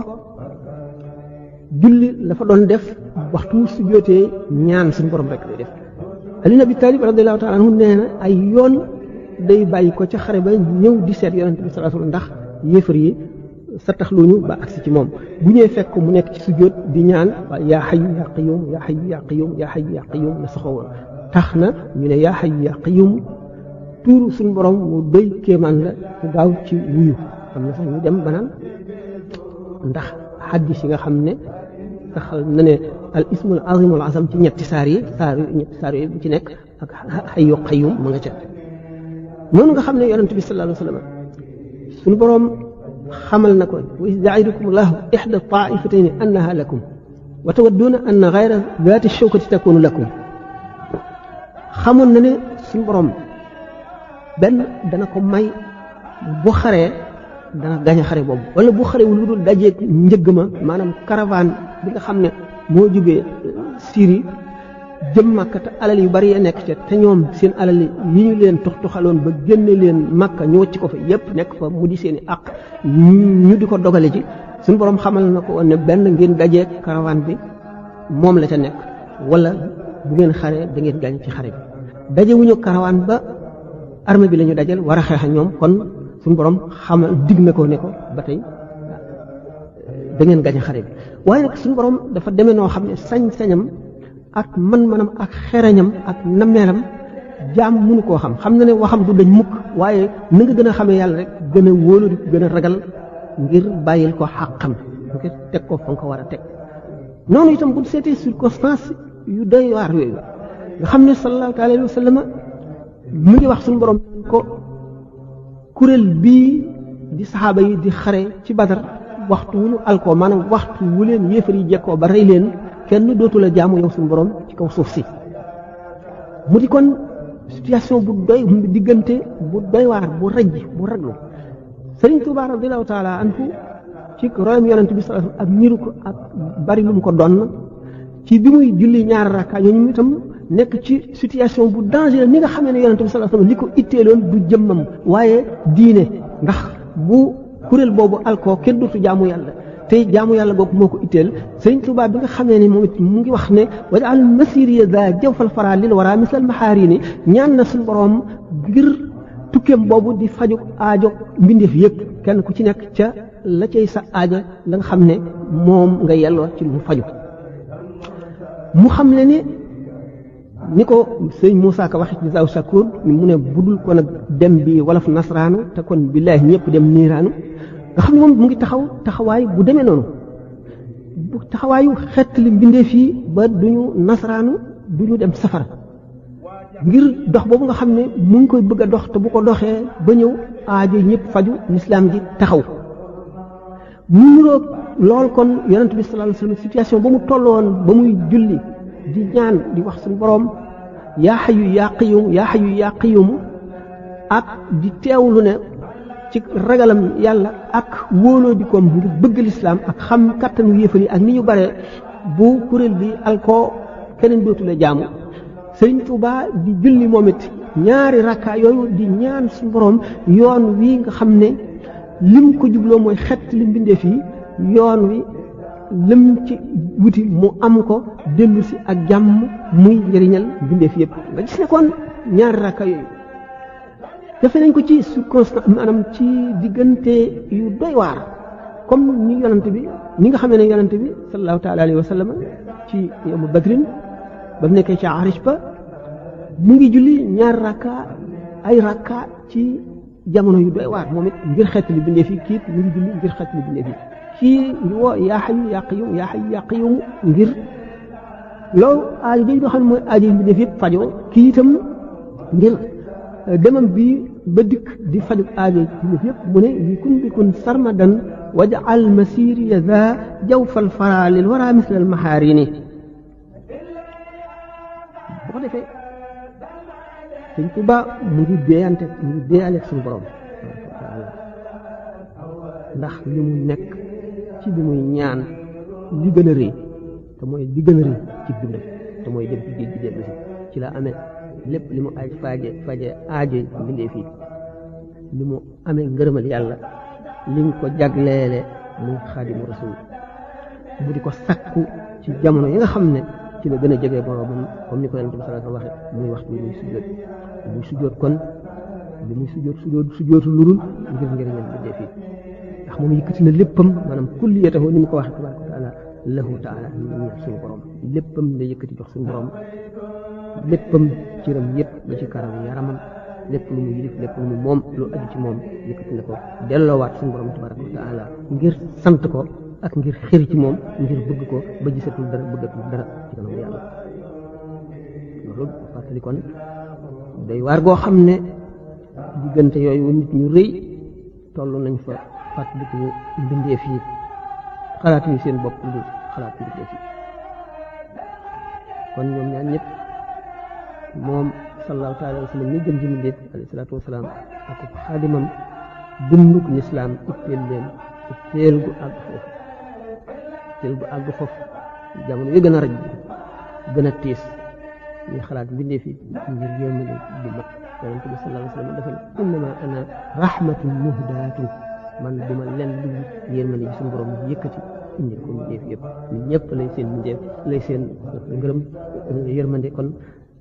julli la fa doon def waxtu su jootee ñaan suñu borom rek lay def Ali ibn Abi Talib radiyallahu ta'ala anhu nee na ay yoon day bàyyi ko ca xare ba ñëw di seet yonent bi sallallahu alayhi wasallam ndax yéefar yi sa taxluñu ba agsi ci moom bu ñëwee fekk mu nekk ci sujjóot di ñaan waa yaa hayyu yaa qayyum yaa hayyu yaa qayyum yaa hayyu yaa qayyum la saxoo woon tax na ñu ne yaa hayyu yaa qayyum tuuru suñu borom mu doy kéemaan la ku gaaw ci wuyu xam na sax ñu dem banaan ndax xaddis yi nga xam ne saxal na ne al ismul azim al azam ci ñetti saar yi bu ci nekk ak hayyu qayyum mu nga ca noonu nga xam ne yonent bi sallallahu alayhi wa sallam suñu borom xamal na ko wa iz ya'idukum allahu ihda ta'ifatayni annaha lakum wa tawadduuna anna ghayra zaati shawkati takunu lakum xamoon na ne suñu borom benn dana ko may bu xaree dana gañ a xare boobu wala bu xaree lu dul dajeeg njëgg ma maanaam caravane bi nga xam ne moo jógee Syrie jëm Makka te alal yu bari ya nekk ca te ñoom seen alal yi ñu leen tuxaloon ba génne leen Makka ñu wacc ko fa yépp nekk fa mu di seen i àq ñu di ko dogale ci suñu borom xamal na ko woon ne benn ngeen dajeeg caravane bi moom la ca nekk wala bu ngeen xaree da ngeen gañ ci xare bi dajewuñu caravane ba armée bi la ñu dajal war a xeex ak ñoom kon suñu borom xamal dig na ko ne ko ba tey da ngeen gañ xare bi waaye nag suñu borom dafa demee noo xam ne sañ-sañam ak man-manam ak xereñam ak nameelam jaam mënu koo xam na ne waxam du dañ mukk waaye na nga gën a xamee yàlla rek gën a wóolu gën a ragal ngir bàyyil ko xàqam ngir teg ko fa nga ko war a teg noonu itam bu seetee circonstance yu doy waar yooyu nga xam ne sallallahu alayhi wa sallam mu ngi wax suñu borom ko kuréel bii di saxaaba yi di xare ci Badar waxtu wu ñu alkoo maanaam waxtu wu leen yéefar yi jekkoo ba rey leen kenn dootu la jaamu yow suñu borom ci kaw suuf si mu di kon situation bu doy diggante bu doy waar bu rëj bu raglu Sëriñ Tuubaa radiyallahu taala anhu ci royam yonent bi sallallahu alayhi wasallam ak niru ko ak bari lu mu ko doon ci bi muy julli ñaari rakka ñooñu itam nekk ci situation bu dangereux ni nga xamee ne yonent bi sallallahu alayhi wasallam li ko itteeloon du jëmmam waaye diine ndax bu kuréel boobu alkoo kenn dootu jaamu yàlla tey jaamu yàlla boobu moo ko itteel Sëriñ Tuubaa bi nga xamee ne moom it mu ngi wax ne waj'al masiriya za jawfal fara lil wara misal maxaarini ñaan na suñu borom ngir tukkeem boobu di faju aajo mbindeef yëpp kenn ku ci nekk ca la cay sa aajo la nga xam ne moom nga yelloo ci lu mu faju mu xam le ni ko sëñ Moussa Ka waxe ci Zaw Sakoor mu ne budul ko nag dem bi wolof nasraanu te kon billaahi ñëpp dem niiraanu nga xam ne moom mu ngi taxaw taxawaay bu demee noonu bu taxawaayu xett li mbindeef yi ba duñu nasraanu duñu dem safara ngir dox boobu nga xam ne mu ngi koy bëgg a dox te bu ko doxee ba ñëw aajo ñëpp faju lislaam ji taxaw mu niroog lool kon yonent bi sallallahu alayhi wasallam situation ba mu tolloon ba muy julli di ñaan di wax suñu boroom yaa hayyu yaa qayyum yaa hayyu yaa qayyum ak di teewlu ne ci ragalam yàlla ak wóoloo di koom ngir bëgg lislaam ak xam kattanu yéefar yi ak ni ñu bare bu kuréel bi alkoo keneen dootule jaamu Sëriñ Tuubaa di julli moom it ñaari rakka yooyu di ñaan suñu boroom yoon wi nga xam ne lim ko jubloo mooy xett li mbindeef yi yoon wi lim ci wuti mu am ko dellu si ak jàmm muy njëriñal mbindeef yëpp nga gis ne kon ñaari rakka yooyu defe nañ ko ci circonstance maanaam ci diggante yu doy waar comme ni yonent bi ni nga xam ne yonent bi sallallahu taala alayhi wa sallam ci yawmu badrin ba mu nekkee ca arish ba mu ngi julli ñaari rakka ay rakka ci jamono yu doy waar moom it ngir xett li bindeef yi kiit mu ngi julli ngir xett li bindeef yi kii ngi woo yaa hayyu yaa qayyum yaa hayyu yaa qayyum ngir loolu aajo jooju nga xam ne mooy aajo yi bindeef yëpp fajoo kii itam ngir demam bi ba dikk di faju aajo yi bindeef yëpp mu ne li kun bi kun sarmadan waj'al masiri za jawfal fara lil wara misla al maharini bu ko defee Sëñ Tuubaa mu ngi déeyante suñu borom ndax li mu nekk ci li muy ñaan li gën a rëy te mooy li gën a rëy ci dundam te mooy dem ci géej gi dellu si ci la amee lépp li mu aj faje aajo mbindee fii li mu amee ngërëmal yàlla li nga ko jagleele muy Xaadimu Rasuul mu di ko sakku ci jamono yi nga xam ne ci la gën a jege boroomam comme ni ko Yonent bi sallallahu alayhi wa sallam waxe muy waxtu bi muy sujjóot kon li muy sujjóotu lurul ngir njëriñal bindee fii ndax moom yëkkati na léppam maanaam kulliyatahu ni mu ko waxee tabaraka wa taala lahu taala ñu suñu borom léppam la yëkkati jox suñu borom léppam ciram yëpp ba ci karaw yaramam lépp lu mu yilif lépp lu mu moom lu aju ci moom yëkkati na ko delloowaat suñu borom tabaraka wa taala ngir sant ko ak ngir xër ci moom ngir bëgg ko ba gisatul dara bëggatul dara ci kanam yàlla loolu fàttali kon day waar goo xam ne diggante yooyu nit ñu rëy toll nañ fa fàttaliku mbindeef yi xalaat yi seen bopp lu xalaat mbindeef yi kon ñoom ñaar ñëpp moom sallallahu taala wa sallam ni gën ci mbindeef alayhi salaatu wa salaam ak xaadimam dunduk lislaam itteel leen itteel gu àgg foofu jamono yi gën a raj gën a tiis ñuy xalaat mbindeef yi ngir yërmande di mat yonent bi sallallahu alayhi wa sallam dafa ne innama ana rahmatun muhdaatun man duma leen lu yërmande ji suñu borom yëkkati indi ko mbindeef yëpp ñun ñëpp lay seen mbindeef lay seen ngërëm yërmande kon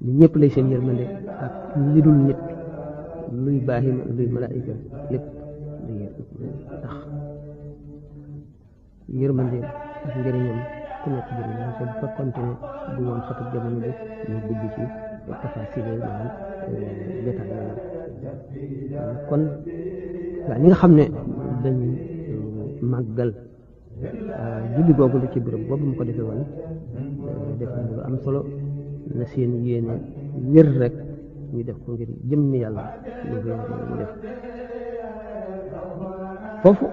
ñun ñëpp lay seen yërmande ak li dul nit luy baahima luy malaayika lépp ndax yërmande ak njëriñam ku nekk jëriñam te bu fekkonte ne bu woon xatu jamono bi ñu dugg ci tafaasile maanaam détail yooyu kon waaw ñi nga xam ne dañuy màggal julli googu la ci bërëb boobu mu ko defee woon def na lu am solo na seen yéene wér rek ñu def ko ngir jëmmi yàlla ñu def foofu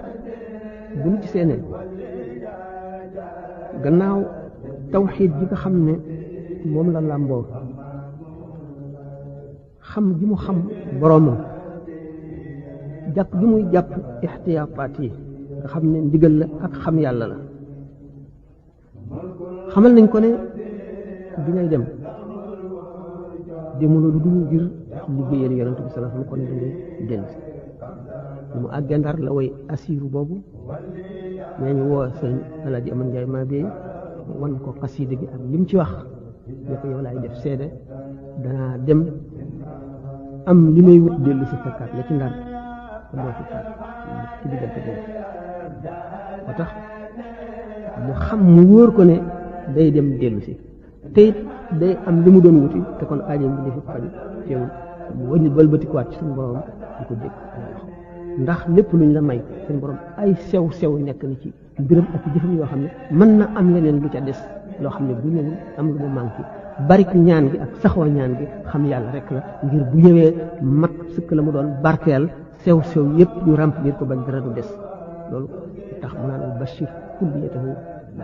bu ñu ci seenee gannaaw tawxiid ji nga xam ne moom la làmboo xam ji mu xam boroomam jàpp ji muy jàpp ixtiyaapaat yi nga xam ne ndigal la ak xam yàlla la xamal nañ ko ne bi ngay dem demuloo lu dul ngir liggéeyal yonent bi sallallahu alayhi wa sallam kon dangay dellu si mu àggee Ndar la way asiiru boobu nee ñu woo sëñ Alaaji Aman Njaay maa beey wan ko xasiida gi ak lim ci wax ne ko yow laay def seede danaa dem am li may wut dellu si fekkaat la ci ndar te moo fi faat ci diggante boobu moo tax mu xam mu wóor ko ne day dem dellu si te it day am li mu doon wuti te kon aajo bi defi faju teewul mu wëññi balbatikuwaat ci suñu borom di ko dégg ndax lépp luñ la may suñu borom ay sew sew nekk na ci mbiram ak jëfam yoo xam ne mën na am leneen lu ca des loo xam ne bu ñëwul am lu mu manqué barik ñaan gi ak saxoo ñaan gi xam yàlla rek la ngir bu ñëwee mat sëkk la mu doon barkeel sew sew yépp ñu remplir ko bañ dara du des loolu tax mu naan bashir kulliyatahu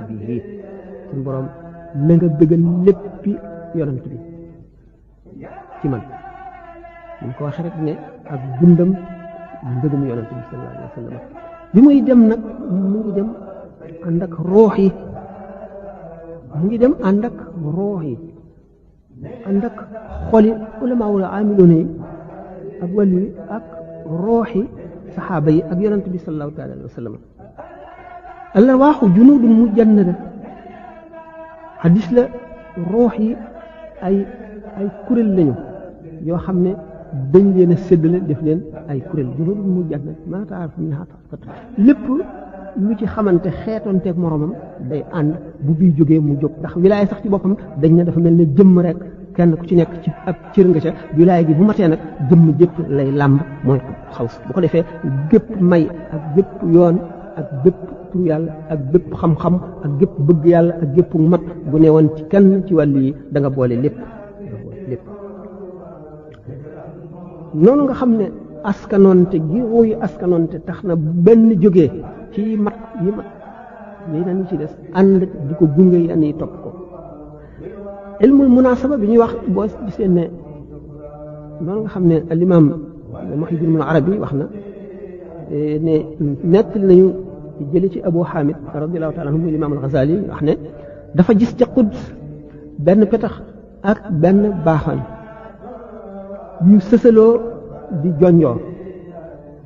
bihi suñu borom na nga bëggal léppi yonent bi ci man ñu ko waxee rek ne ak dundam mbëggum yonent bi sallallahu alayhi wa sallam bi muy dem nag mu ngi dem ànd ak roox yi mu ngi dem ànd ak roox yi ànd ak xoli ulamaawul aamiloona yi ak wàllu yi ak rooxi saxaaba yi ak yonent bi sallallahu taala alayhi wa sallam alawaaxu junudun mujannada xadis la roox yi ay kuréel lañu yoo xam ne dañ leen a séddale def leen ay kuréel junudun mujannada maa taaraf minhaa taafat lépp lu ci xamante xeetonteeg moromam day ànd bu bii jógee mu jóg ndax wilaaya sax ci boppam dañ ne dafa mel ne jëmm rek kenn ku ci nekk ci ab cër nga ca wilaaya gi bu matee nag jëmm jëpp lay làmb mooy xaw bu ko defee gépp may ak gépp yoon ak bépp tur yàlla ak bépp xam-xam ak gépp bëgg yàlla ak gépp mat bu ne woon ci kenn ci wàll yi da nga boole lépp noonu nga xam ne askanoonte gi ruuyu askanoonte tax na benn jógee ci mat yeneen yi ci des ànd di ko gunge yan yi topp ko ilmul munasaba bi ñuy wax boo gisee ne noonu nga xam ne al imam Muhyiddin Ibn Arabi wax na ne nettali nañu jële ci Abu Hamid radiyallahu taala anhu muy imam al-Ghazali wax ne dafa gis ca Quds benn petax ak benn baaxoñ yu sësaloo di jonjoo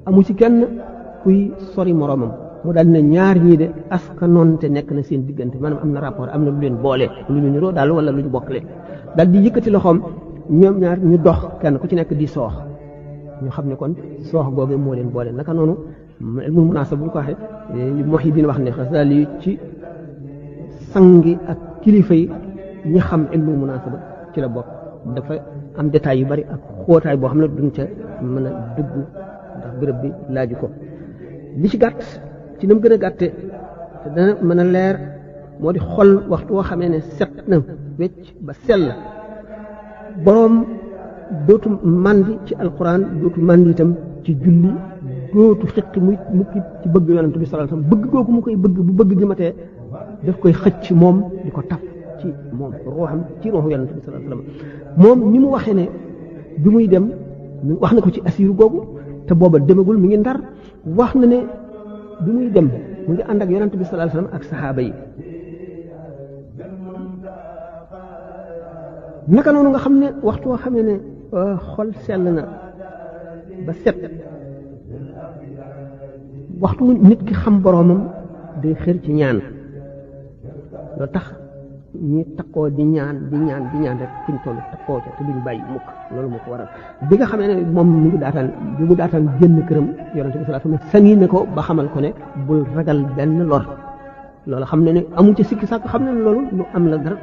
amu ci kenn kuy sori moroomam mu daal ne ñaar ñii de askanoonte nekk na seen diggante maanaam am na rapport am na lu leen boole lu ñu niroo daal wala lu ñu bokkale daal di yëkkati loxoom ñoom ñaar ñu dox kenn ku ci nekk di soox ñu xam ne kon soox googu moo leen boole naka noonu ilmu munaasaba bu ñu ko waxee Muhyiddin wax ne Ghazali ci sangi ak kilifa yi ñi xam ilmu munaasaba ci la bokk dafa am détails yu bari ak xóotaay boo xam ne duñ ca mën a dugg ndax béréb bi laaju ko li ci gàtt ci na mu gën a gàtte te dana mën a leer moo di xol waxtu woo xamee ne set na wecc ba sell boroom dootu màndi ci alquran dootu màndi itam ci julli dootu xiqi muy mukki ci bëgg yonent bi sallallahu alayhi wasallam bëgg googu mu koy bëgg bu bëgg gi matee daf koy xëcc moom di ko taf ci moom ruuxam ci ruuxu yonent bi sallallahu alayhi wasallam moom ni mu waxee ne bi muy dem wax na ko ci asiru googu te booba demagul mi ngi ndar wax na ne bi muy dem mu ngi ànd ak yonent bi sallallahu alayhi wasallam ak saxaaba yi naka noonu nga xam ne waxtu woo xamee ne xol sell na ba set waxtu nit ki xam boroomam day xër ci ñaan loolu tax ñi takkoo di ñaan rek fuñ toll takkoo ca te duñ bàyyi mukk loolu moo ko waral bi nga xamee ne moom mu ngi daataan génn këram yonent bi sallallahu alayhi wasallam sañi ne ko ba xamal ko ne bul ragal benn lor loolu xam ne ne amu ci sikki sàkk xam ne loolu lu am la dara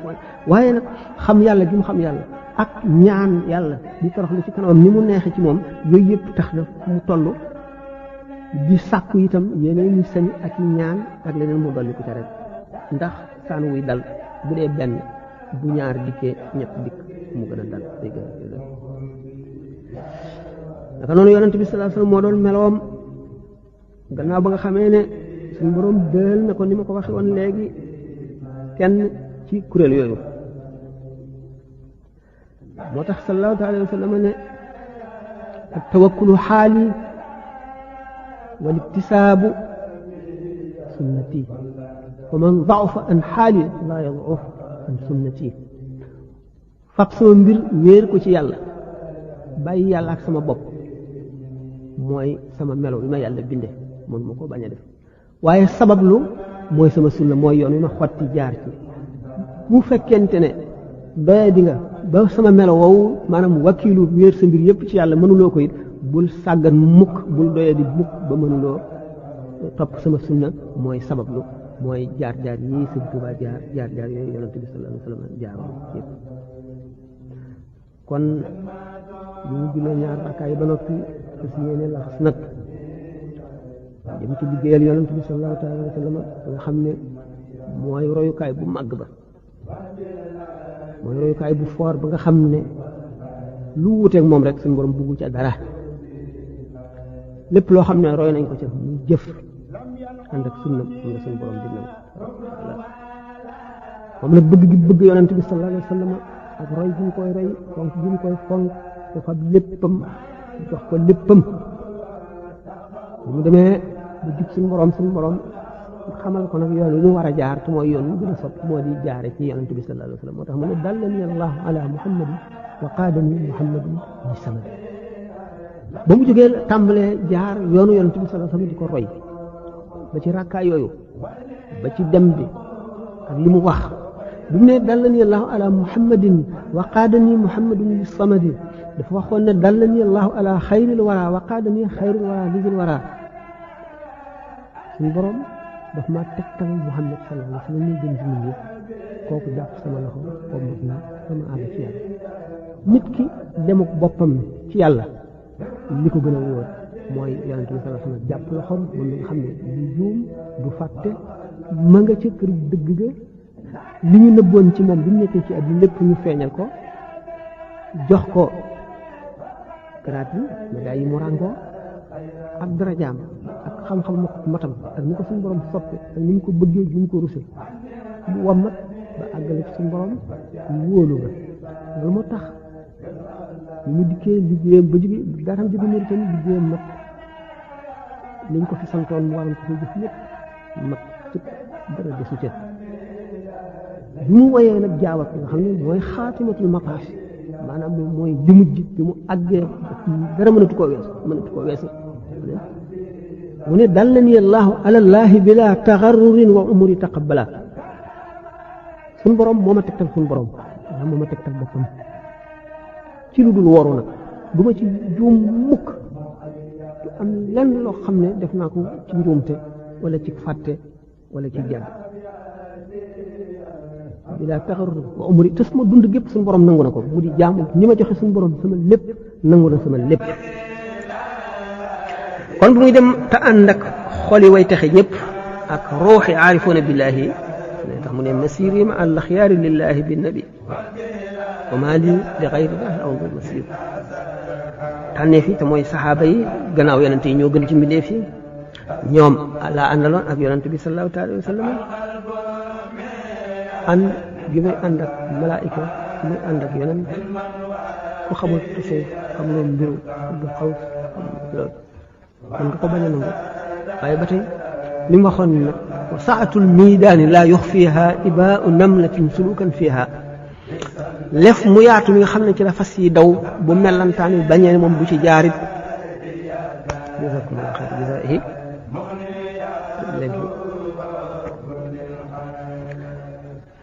waaye nag xam yàlla gi mu xam yàlla ak ñaan yàlla di toroxlu ci kanamam ni mu neexee ci moom yooyu yëpp tax na fu mu toll di sàkku itam yeneen ñi sañ ak ñaan ak leneen mu dolli ko ca rek ndax saan wuy dal bu dee benn bu ñaar dikkee ñett dikk mu gën a dal day gën a dal naka noonu yonent bi sallallahu alayhi wasallam moo doon meloom gannaaw ba nga xamee ne suñu borom dël na ko ni ma ko waxee woon léegi kenn ci kuréel yooyu moo tax sallallahu alayhi wasallam ne ak tawakkulu xaali wal iktisaabu sunnati wa man da'afa an xaali la yad'uf an sunnati fab sama mbir wéer ko ci yàlla bàyyi yàlla ak sama bopp mooy sama melo bi ma yàlla binde mun ma ko bañ a def waaye sabablu mooy sama sunna mooy yoon wi ma xotti jaar ci bu fekkente ne doye di nga ba sama melo woowu maanaam wakiilu wéer sa mbir yépp ci yàlla mënuloo ko it bul sàggan mukk bul doye di mukk ba mënuloo topp sama sunna mooy sabablu mooy jaar-jaar yi Sëñ Tuubaa jaar-jaar yooyu yonent bi sallallahu alayhi wa sallam jaaroon yépp kon bu ñu jullee ñaar rakkaa yi ba noppi fas yéene laxas nag dem ci liggéeyal yonent bi sallallahu alayhi wa sallam nga xam ne mooy royukaay bu màgg ba mooy royukaay bu foor ba nga xam ne lu wuteeg moom rek suñu borom buggu ca dara lépp loo xam ne roy nañ ko ca mu jëf ànd ak sunna moom la suñu borom di nangu moom la bëgg gi bëgg yonent bi sallallahu alayhi wa sallam ak roy gi ñu koy roy fonk gi ñu koy fonk ko fab léppam jox ko léppam bu mu demee ba jub suñu borom xamal ko nag yoon wi ñu war a jaar te mooy yoon wi gën a sopp moo di jaare ci yonent bi sallallahu alayhi wa sallam moo tax mu ne dallani allahu ala muhammadin wa qaadani muhammadin bi samad ba mu jógee tàmbalee jaar yoonu yonent bi sallallahu alayhi wa sallam di ko roy ba ci rakkaa yooyu ba ci dem bi ak li mu wax bi mu ne dallani allahu ala muhammadin wa qaadani muhammadin bi samadi dafa waxoon ne dallani allahu ala xayril wara wa qaadani xayril wara ligil wara suñu borom daf maa tegtal Muhammad sallallahu alayhi wa sallam ñu gën ci nit ñi kooku jàpp sama loxo ommat na sama àgg ci yàlla nit ki demuk boppam ci yàlla li ko gën a wóor mooy yonent bi sallallahu alayhi wa sallam jàpp loxoom moom mi nga xam ne du juum du fàtte ma nga ca kër dëgg ga li ñu nëbboon ci moom bi mu nekkee ci àdduna lépp ñu feeñal ko jox ko garaat yi médaille yi mu ràngoo ak darajaam ak xam-xam matam ak ni ko suñu borom soppe ak ni ñu ko bëggee ni ñu ko rusee mu wammat ba àggale ci suñu borom wóolu ga loolu moo tax ñu dikkee liggéeyam ba jóge daatam jóge Mauritanie liggéeyam mat liñ ko fi santoon mu waroon ko fi jëf lépp mat sëpp dara desu ca bi mu woyee nag jaawat nga xam ne mooy xaatimatul maqaas maanaam moom mooy li mujj bi mu àggee dara mënatu koo weesu mu ne dallani allahu ala llahi bila taxarrurin wa umuri taqabbala suñ borom moo ma tegtal suñ borom waaw moo ma tegtal boppam ci lu dul woru nag du ma ci juum mukk du am lenn loo xam ne def naa ko ci njuumte wala ci fàtte wala ci jàng bila taxarrurin wa umuri te suma dund gépp suñ borom nangu na ko mu di jaamu ñi ma joxe suñ borom sama lépp nangu na sama lépp kon bu muy dem te ànd ak xoli way taxe ñëpp ak ruuxi aarifoona billaahi ne tax mu ne masiri ma al axyaari lillahi bi nabi wa maa li li xayrillahi aw masir tànnee fi te mooy saxaaba yi gannaaw yonente yi ñoo gën ci mbindeef yi ñoom laa àndaloon ak yonente bi sallallahu taala wa sallam ànd gi may ànd ak malaayika muy ànd ak yonent ku xamul tasawuf xamuloo mbiru du xaw loolu kon nga ko bañ a nangu waaye ba tey li mu waxoon nag wa saatul miidaani laa yux fiiha ibaau namlatin sulukan fiiha lef mu yaatu mi nga xam ne ci la fas yi daw bu mellantaan yi bañee moom bu ci jaarit jazakumullahu xayra jazaa'ihi léegi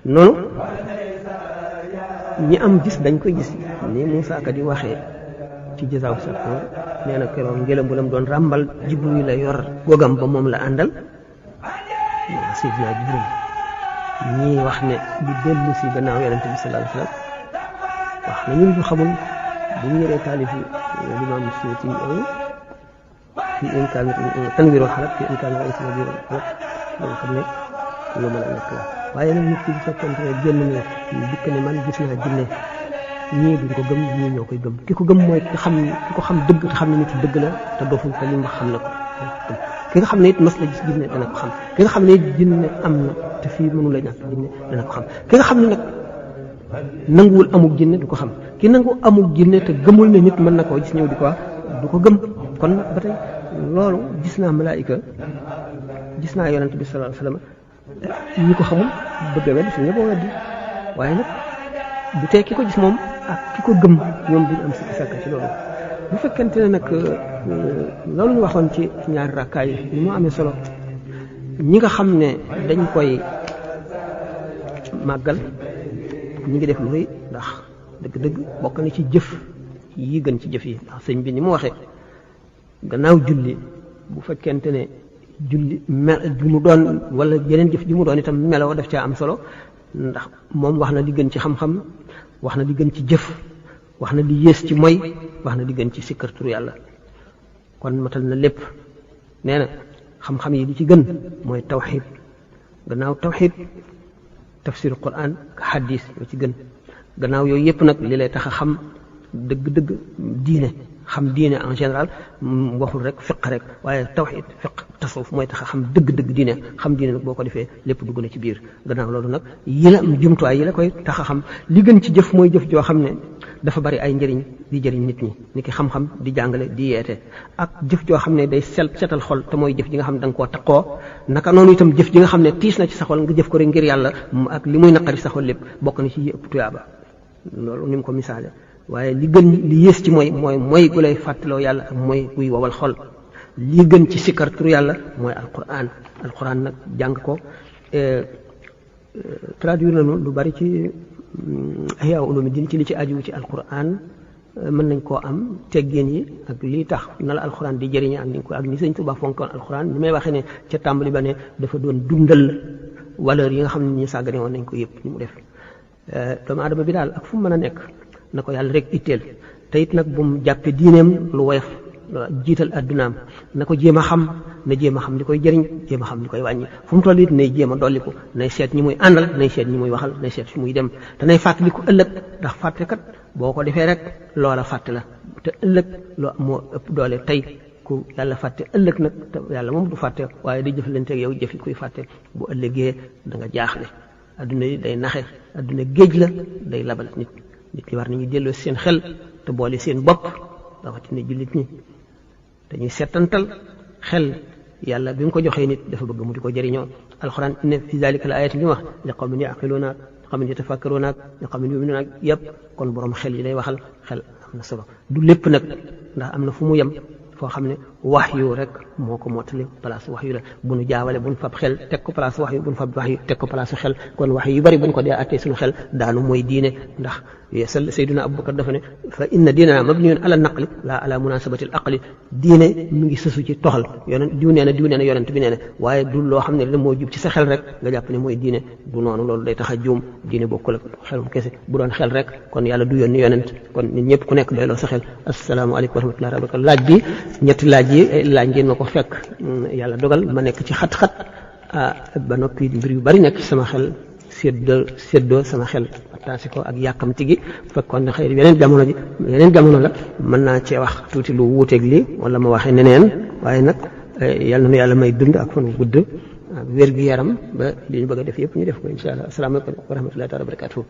noonu ñi am gis dañ koy gis ni Muusaa Ka di waxee ci jazaaw sax nee na keroog ngelaw bu lam doon ràmbal Jibril la yor gogam ba moom la àndal Seydina Jibril ñii wax ne di dellu si gannaaw yonente bi sallallahu alayhi wa sallam wax na ñun ñu xamul bu ñu yoree taalif yi limaam Suyuuti fi imkaan tanwiirul xalaq fi imkaan tanwiirul xalaq nga xam ne lu mën a nekk la waaye nag nit ki bu fekkente ne génn ne dikk ne man gis naa jinne ñii duñ ko gëm ñii ñoo koy gëm ki ko gëm mooy ki ko xam dëgg te xam ne nit dëgg la te doful te li mu wax xam na ko ki nga xam ne it mas la gis jinne dana ko xam ki nga xam ne it jinne am na te fii mënu la ñàkk jinne dana ko xam ki nga xam ne nag nanguwul amul jinne du ko xam ki nangu amul jinne te gëmul ne nit mën na koo gis ñëw di ko wax du ko gëm kon nag ba tey loolu gis naa malaayika gis naa yonent bi sallallahu alayhi wa sallam ñi ko xamul bëgg a weddi fi ñëpp a weddi waaye nag bu tey ki ko gis moom ak ki ko gëm ñoom duñu am sikki sàkka ci loolu bu fekkente ne nag loolu ñu waxoon ci ñaari rakkaay yi ni mu amee solo ñi nga xam ne dañ koy màggal ñi ngi def lu rëy ndax dëgg-dëgg bokk na ci jëf yi gën ci jëf yi ndax sëñ bi ni mu waxee gannaaw julli bu fekkente ne julli ju mu doon wala yeneen jëf ji mu doon itam meloo daf caa am solo ndax moom wax na li gën ci xam-xam wax na li gën ci jëf wax na li yées ci moy wax na li gën ci sikkar turu yàlla kon matal na lépp nee na xam-xam yi li ci gën mooy tawxid gannaaw tawxid tafsir quran hadis yoo ci gën gannaaw yooyu yëpp nag li lay tax a xam dëgg-dëgg diine xam diine en général waxul rek fiq rek waaye tawxid fiq tasawuf mooy tax a xam dëgg-dëgg diine xam diine nag boo ko defee lépp dugg na ci biir gannaaw loolu nag yi la jumtuwaay yi la koy tax a xam li gën ci jëf mooy jëf joo xam ne dafa bari ay njëriñ di jëriñ nit ñi ni ki xam-xam di jàngale di yeete ak jëf joo xam ne day setal xol te mooy jëf ji nga xam ne da nga koo taqoo naka noonu itam jëf ji nga xam ne tiis na ci sa xol nga jëf ko rek ngir yàlla ak li muy naqari sa xol lépp bokk na ci yi ëpp tuyaaba loolu ni mu ko misaale waaye li gën li yées ci mooy gu lay fàttaloo yàlla ak mooy guy wowal xol li gën ci sikkar turu yàlla mooy alquran nag jàng ko traduire nañu lu bari ci Ihya Ulumuddin ci li ci aju ci alquran mën nañ koo am teggin yi ak lii tax na la alquran di jëriñe ak ni sëñ Tuubaa fonkoon alquran ni may waxee ne ca tàmbali ba ne dafa doon dundal valeur yi nga xam ne ñu sàggane woon nañ ko yëpp ni mu def doomu aadama bi daal ak fu mu mën a nekk na ko yàlla rek itteel te it nag bu mu jàppe diineem lu woyof jiital addunaam na ko jéem a xam na jéem a xam li koy jëriñ jéem a xam li koy wàññi fu mu toll it nay jéem a dolliku nay seet ñi muy àndal nay seet ñi muy waxal nay seet fi muy dem te nay fàttaliku ëllëg ndax fàtte kat boo ko defee rek loola fàtte la te ëllëg loo moo ëpp doole tey ku yàlla fàtte ëllëg nag te yàlla moom du fàtte waaye day jëflante ak yow jëfi kuy fàtte bu ëllëgee da nga jaaxle adduna yi day naxe adduna géej la day labal nit ñi war nañu delloo seen xel te boole seen bopp rawatina jullit ñi dañuy settantal xel yàlla bi mu ko joxee nit dafa bëgg mu di ko jëriñoo alxuraan inna fi zalika la ayatin li mu wax li qawmin yaqiluuna li qawmin yatafakkaruuna li qawmin yuminuuna yëpp kon borom xel yi lay waxal xel am na solo du lépp nag ndax am na fu mu yem foo xam ne wax yu rek moo ko mottali place wax yu la bu nu jaawale bu nu fab xel teg ko place wax yu bu nu fab wax yu teg ko place xel kon wax yu bari bu nu ko dee attee suñu xel daanu mooy diine ndax Sayyiduna Abubakar dafa ne fa inna diinana mabniyun ala naqli la ala munasabati al aqli diine mi ngi sësu ci toxal yonent diw nee na yonent bi nee na waaye du loo xam ne moo jub ci sa xel rek nga jàpp ne mooy diine du noonu loolu day tax a juum diine bokkul ak xelum kese bu doon xel rek kon yàlla du yónni yonent kon nit ñëpp ku nekk doyloo sa xel asalaamaaleykum wa rahmatullahi wa barakatuh laaj bi ñetti laaj yi laaj ngeen ma ko fekk yàlla dogal ma nekk ci xat-xat ba noppi mbir yu bari nekk ci sama xel séddoo sama xel taasi ko ak yàkkamti gi fekkoon ne xëy yeneen jamono la mën naa cee wax tuuti lu wuuteeg lii wala ma waxee neneen waaye nag yal na nu yàlla may dund ak fan wu gudd wér gi yaram ba li ñu bëgg a def yëpp ñu def ko incha allah asalaamaaleykum wa rahmatullahi taala wa barakatuhu